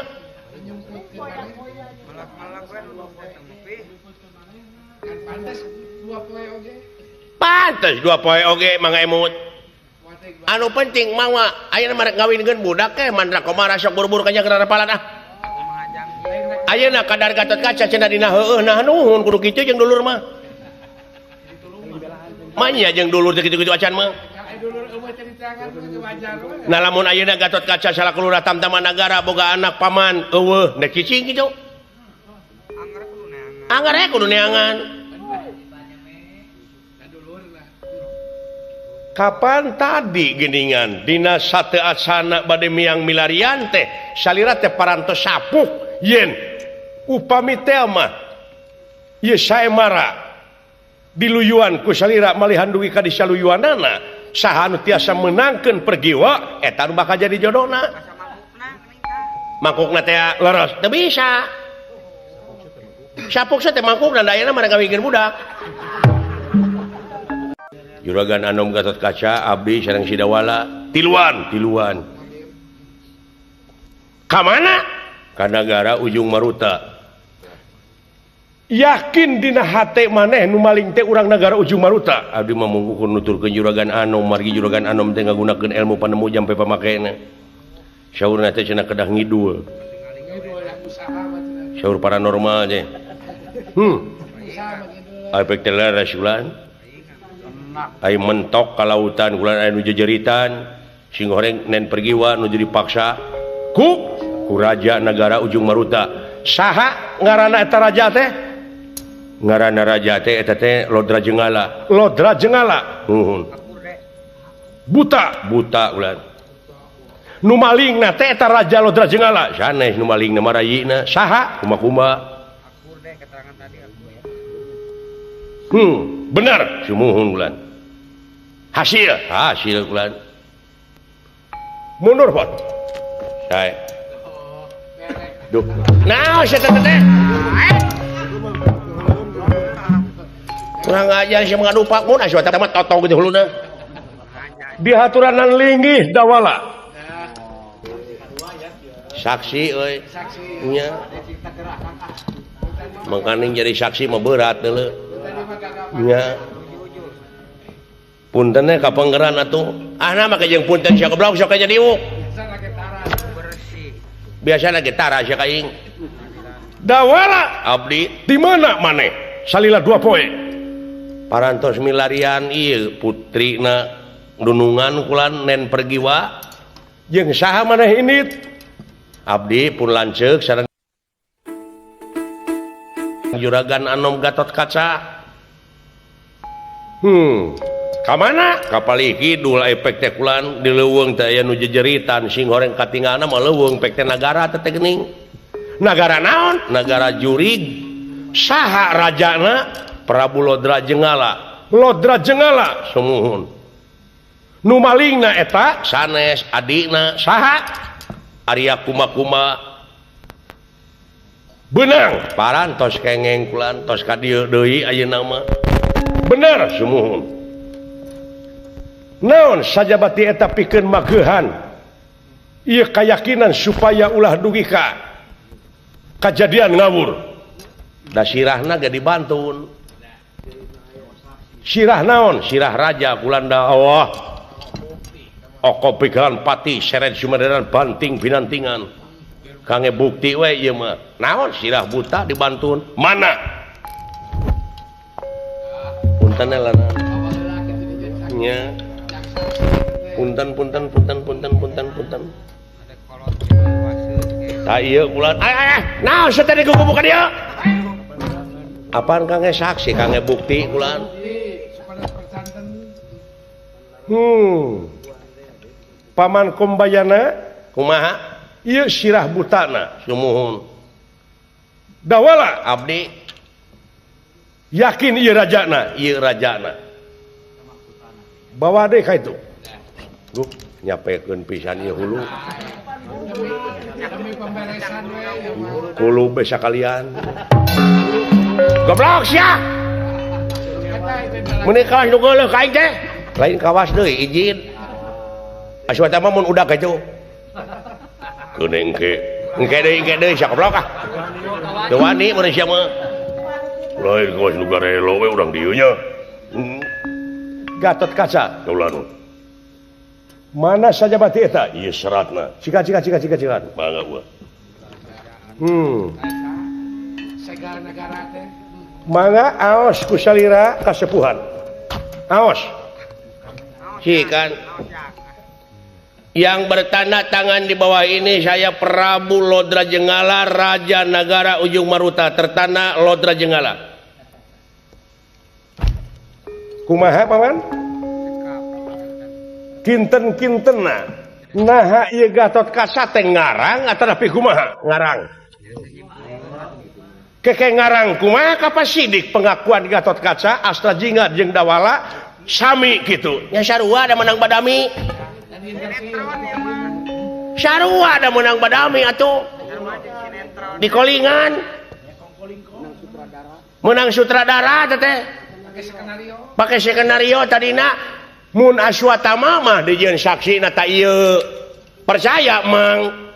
Pantes dua poe oge mangga emut. Anu penting mah ayeuna mah rek ngawinkeun budak teh Mandra Komara sok buru-buru ka nyageran palan ah. Ayeuna kadar Gatot Kaca cenah dina heueuh nah nuhun kudu kitu jeung dulur mah. Manya jeung dulur teh kitu-kitu acan mah. Nah lamun ayeuna Gatot Kaca salaku lurah tamtama nagara boga anak paman eueuh nek cicing kitu. Angger we kudu neangan. Kapan tadi geuningan dina sate acana bade miang milarian teh salira teh parantos sapuk yen upami teh mah ieu saemara diluyuan ku salira malihan dugi ka disaluyuanana saha anu tiasa meunangkeun pergiwa eta nu bakal jadi jodona mangkukna teh leres teu bisa sapuk teh mangkukna da ayeuna mah rek ngawinkeun budak. Juragan Anom Gatot Kaca abdi sareng Sidawala tiluan tiluan ka mana ka nagara Ujung Maruta. Yakin dina hate maneh nu maling teh urang nagara Ujung Maruta. Abdi mah mungkukur nuturkeun Juragan Anom margi Juragan Anom teh ngagunakeun ilmu panemu jampe pamakena. Saurna teh cenah kedah ngidul. Saur paranormal teh. Efek teh leres ulan. Ai mentok ka lautan ulan aya nu jejeritan sing horeng nen pergiwa nu jadi paksa ku raja nagara Ujung Maruta. Saha ngaranna eta raja teh? Ngaranna raja teh eta teh Lodra Jenggala. Lodra Jenggala. Nuhun. Buta, buta ulan. Nu malingna teh eta raja Lodra Jenggala. Sanes nu malingna mah rayina. Saha? Kuma-kuma. Benar, sumuhun ulan. Hasil, hasil ulan. Mundur, Pot. Sae. Duh. Naon sia teh? Kurang ajar sia mengadu pak mun asa teh mah totong kitu huluna. Dihaturanan linggih dawala. Saksi euy. Nya. Mangkaning jadi saksi mah berat deuleu. Nya. Punten teh ka panggeran atuh. Ah nah make jeung punten sia goblok sok jadi diuk. Biasana ge tara sia ka aing. Dawala abdi di mana maneh? Salila dua poe. Parantos milarian ieu putrina dunungan kulan nen pergiwa jeung saha maneh indit? Abdi pun lanceuk sareng Juragan Anom Gatot Kaca. Ka mana? Ka palih kidul efek teh kulan di leuweung teh aya nu jejeritan sing horeng katingalna mah leuweung pek teh nagara teh geuning. Nagara naon? Nagara jurig. Saha rajana? Prabu Lodra Jenggala. Lodra Jenggala sumuhun. Nu malingna eta sanes adina saha? Arya Kuma-kuma. Benang parantos kengeng kulan tos ka dieu deui ayeuna mah. Bener sumuhun. Naon sajabati eta pikeun magehan ieu kayakinan supaya ulah dugi ka kajadian ngawur. Da sirahna ge dibantun. Sirah naon? Sirah raja kulanda Allah. Oko pigalan pati seret sumaderan banting binantingan. Kangge bukti we ieu mah. Naon sirah buta dibantun? Mana? Punten lana. Nya. Punten punten punten punten punten punten. Ta ieu ulan. Ay naon sia teh digugubukan ka dieu? Apaan kangge saksi kangge bukti ulan? Paman Kumbayana kumaha? Ieu sirah butana sumuhun. Dawala abdi yakin ieu rajana, ieu rajana. Bawa deui ka itu. Duh, nyapekeun pisan ieu hulu. Hulu be sakalian. Goblok sia. Meuni kawas nu geuleuh ka aing teh. Lain kawas deui izin. Aswata mah mun udah ka itu. Keun engke. Engke deui sia goblok ah. Teu wani mun sia mah. Lain kawas nu garelo we urang dieu nya. Gatot Kaca kaula nu. Mana saja bati eta? Ieu seratna. Cika cika cika cika cika. Mangga gua. Segala negara teh. Mangga aos ku salira kasepuhan. Aos. Cikan. Yang bertanda tangan di bawah ini saya Prabu Lodra Jenggala, Raja Nagara Ujung Maruta, tertanda Lodra Jenggala. Kumaha paman? Kinten-kintenna. Naha ieu Gatot Kaca teh ngarang atanapi kumaha? Ngarang. Keke ngarang kumaha kapasidik pengakuan Gatot Kaca Astra Jingga jeung Dawala sami kitu. Nya sarua da menang badami. Sarua da menang badami atuh. Di kolingan. Menang sutradara teh. Pakai skenario tadina. Mun Aswatama mah dijieun saksina ta ieu. Percaya mang.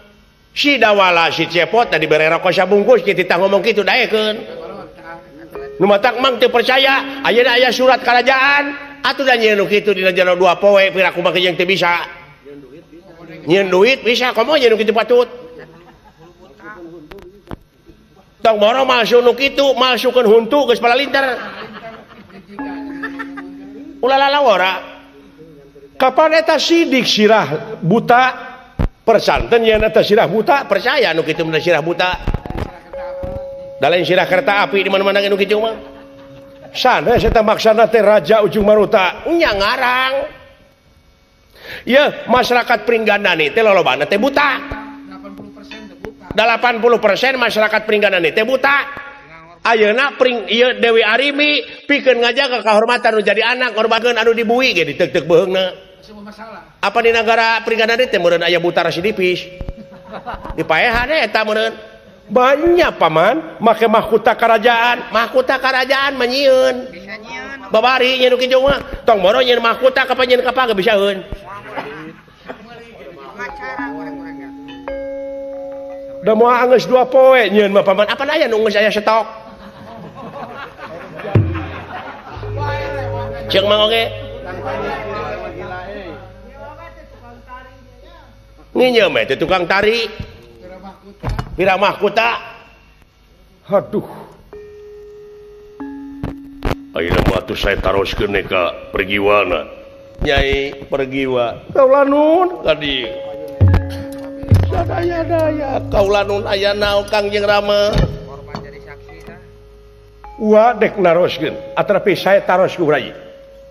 Si Dawala si Cepot tadi bere rokok sabungkus kitu tah ngomong kitu daekeun. Nu matak mang teu percaya, ayeuna aya surat kerajaan. Atuh da nyieun nu kitu dina jero 2 poe piraku mah jeung teu bisa. Nyieun duit bisa komo nyieun nu kitu patut. Tong boro malsu nu kitu, malsukeun huntu geus palalinter. Ulah lalawara. Kapan eta sidik sirah buta persanten yen eta sirah buta percaya nu kitu mah sirah buta. Da lain sirah kereta api di mana-mana nu kitu mah. Sanes eta maksana teh Raja Ujung Maruta nya ngarang. Yeuh masyarakat Pringgandani teh lolobana teh buta. 80% masyarakat Pringgandani teh buta. Ayeuna pring ieu Dewi Arimi pikeun ngajaga kahormatan nu jadi anak ngorbankeun anu dibui ge diteuk-teuk beuheungna. Apa di nagara Pringgandani teh meureun aya buta residipis. Dipaehan eta meureun. Banyak paman make mahkota kerajaan, mahkota kerajaan mah nyieun. Babari nyeun kitu mah tong boro nyieun mahkota kapan nyieun kapan ge bisaeun. Da moal anggeus 2 poe nyieun mah paman. Apa aya nu geus aya stok. Ceuk mang oge. Nginjeum teh tukang tari. Pira mahkota. Aduh. Ayeuna mah atuh saya taroskeun ka pergiwana. Nyai pergiwa. Kaula nun tadi. Sadaya-daya kaula nun aya naon Kangjeng Rama. Korban jadi saksi tah. Ua dek naroskeun, atanapi saya taros ku Rai.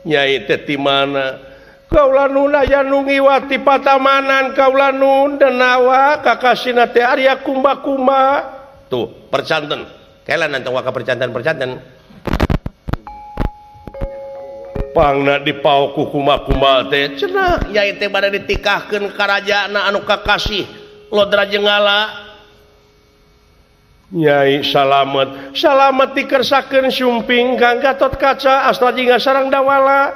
Nyai teh ti mana? Kaula nun aya nu ngiwati patamanan kaula nun denawa kakasina teh Arya Kumba-kumba. Tuh, percanten. Kela nantong waka percanten-percanten. Pangna dipaok ku Kumba-kumba teh cenah nyai teh bade ditikahkeun ka rajana anu kakasih Lodra Jenggala. Nyai salamet salamet dikersakeun sumping Kang Gatot Kaca astra jingga sarang dawala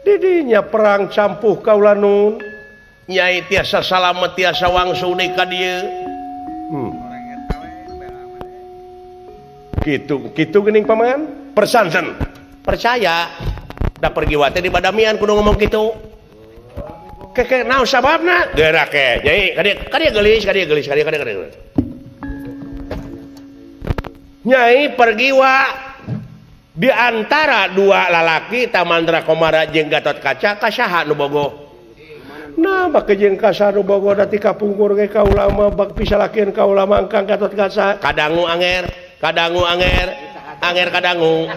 didinya perang campuh kaula nun Nyai tiasa salamet tiasa wangsul deui ka dieu. Kitu kitu geuning paman persanten percaya da pergi teh di badamian kudu ngomong kitu keke naon sababna geura ke Nyai ka dieu geulis ka dieu geulis ka dieu ka dieu Nyai pergiwa di antara dua lalaki Tamandra Komara jeung Gatot Kaca ka saha nu bogoh nah make jeung ka saha nu bogoh da ti kapungkur ge kaula mah bak pisalakeun kaula mah Kang Gatot Kaca kadangu anger anger kadangu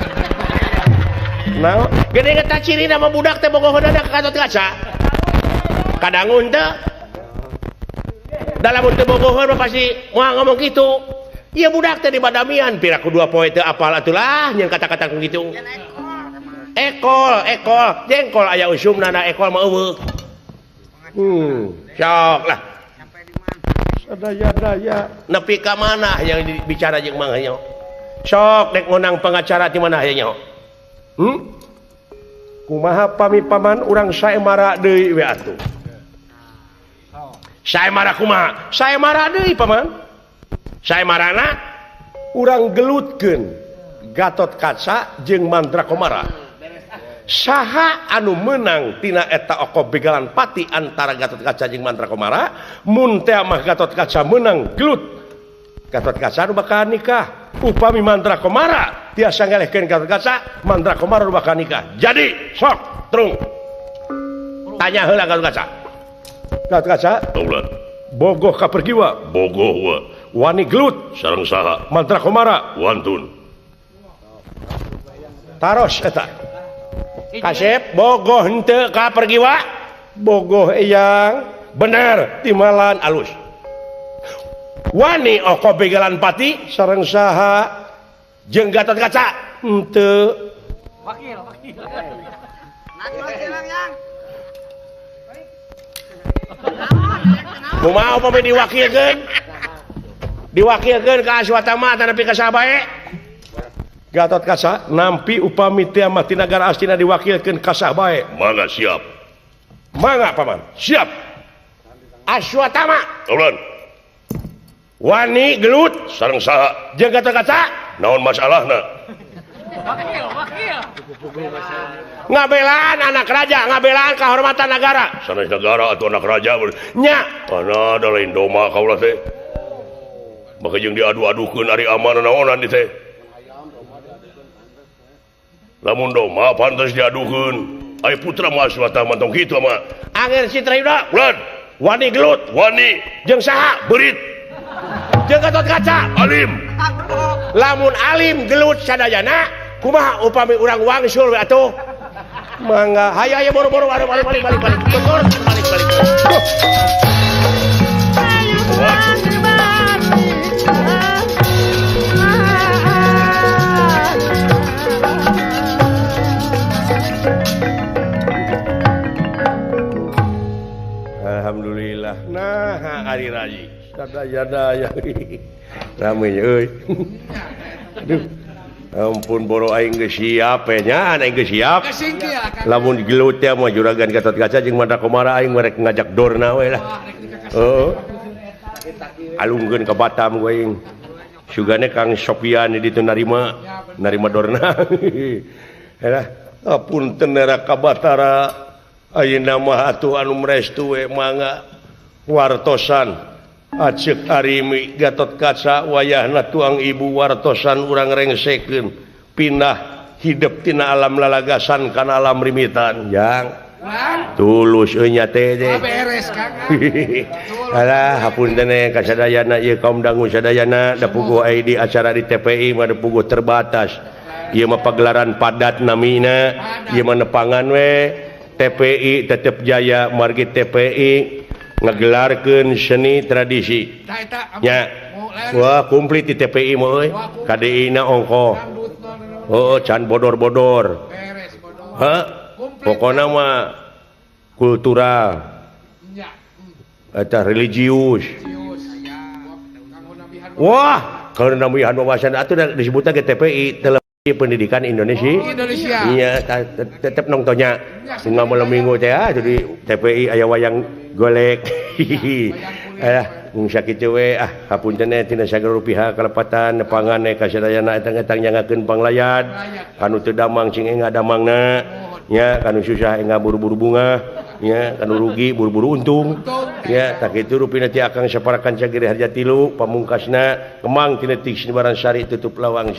nah gede eta cirina mah budak teh bogohna ka Gatot Kaca kadangu henteu da lamun teu bogoheun mah pasti moal ngomong kitu. Iya budak teh di badamian piraku dua poe teu apal atulah nyeun kata-kata kitu. Ekol ekol jengkol aya usumna da ekol mah eueuh. Sok lah. Sadaya-daya nepi ka mana yang bicara jeung Mang Hanyo. Sok dek ngundang pengacara ti mana aya nyaho. Kumaha pami paman urang saemara deui we atuh. Saemara kumaha? Saemara deui paman. Saemarana urang gelutkeun Gatot Kaca jeung Mandra Komara. Saha anu menang tina eta oko begalan pati antara Gatot Kaca jeung Mandra Komara, mun teh mah Gatot Kaca menang gelut. Gatot Kaca nu bakal nikah. Upami Mandra Komara tiasa ngalehkeun Gatot Kaca, Mandra Komara nu bakal nikah. Jadi sok trung. Tanya heula Gatot Kaca. Gatot Kaca, Taulan. Bogoh ka pergiwa, bogoh wa. Wani gelut sareng saha? Mandra Komara wantun. Taros eta. Kasep bogoh henteu ka pergiwa, bogoh eyang bener timalan alus. Wani oko begalan pati sareng saha? Jeung Gatot Kaca henteu. Wakil wakil. Kumaha upami diwakilkeun? Diwakilkeun ka Aswatama tanapi ka saha bae? Gatot Kaca nampi upami teh mah ti nagara Astina diwakilkeun ka saha bae. Mangga siap. Mangga paman, siap. Aswatama. Taulan. Wani gelut sareng saha? Jeung Gatot Kaca. Naon masalahna? Wakil, wakil. Ngabelaan anak raja, ngabelaan kehormatan negara. Sanes negara atuh anak raja. Nya, ana da lain doma kaula teh. Maka jeung diadu-adukeun ari aman naonan di teh. Lamun doma pantes diadukeun. Ai putra mah Aswatama tong kitu mah. Anger Citrayuda, ulan. Wani gelut, wani jeung saha? Beurit. Jeung Gatot Kaca, alim. Lamun alim gelut sadayana, kumaha upami urang wangsul we atuh? Mangga, hayu hayu boro-boro balik balik balik balik. Tutur balik balik. Alhamdulillah. Nah, ari rayi. Sadaya-daya. Rame euy. Aduh. Ampun boro aing geus siap nya, aing geus siap. Lamun gelut teh mah juragan Gatot Kaca jeung Mandra Komara aing rek ngajak dorna we lah. Heeh. Alungkeun ka Batam we aing. Sugane Kang Sopian di ditu narima, narima dorna. Halah, apunten era ka Batara. Ayeuna mah atuh anu mrestu we mangga wartosan. Aceuk Arimi Gatot Kaca wayahna tuang ibu wartosan urang rengsekeun pindah hidep tina alam lalagasan kana alam rimitan jang tulus euy nya teh beres Kang. Alah hapunten ka sadayana ieu kaum dangu sadayana da puguh ai di acara di TPI mah da puguh terbatas ieu mah pagelaran padat namina ieu mah nepangan we TPI tetep jaya margi TPI ngegelarkeun seni tradisi nya. Wah komplit di TPI mah euy KDI na ongkoh heuh can bodor-bodor heuh pokona mah kultural eta religius. Wah Kalau nambihan wawasan atuh disebutna ge TPI, Televisi Pendidikan Indonesia. Indonesia. Iya, tetep nontonnya. Bunga malam minggu teh ah jadi TPI aya wayang golek. Mung sakitu we ah hapunten tina sagala rupiah kalepatan nepangan ka sadayana etang-etang nyangakeun panglayad. Kanu teu damang cing enga damangna. Nya kanu susah enga buru-buru bunga, nya kanu rugi buru-buru untung. Ya tak kitu rupina ti Akang saparakan Cagiri Harja Tilu pamungkasna kemang tina tik Sinibaran Sari tutup lawang.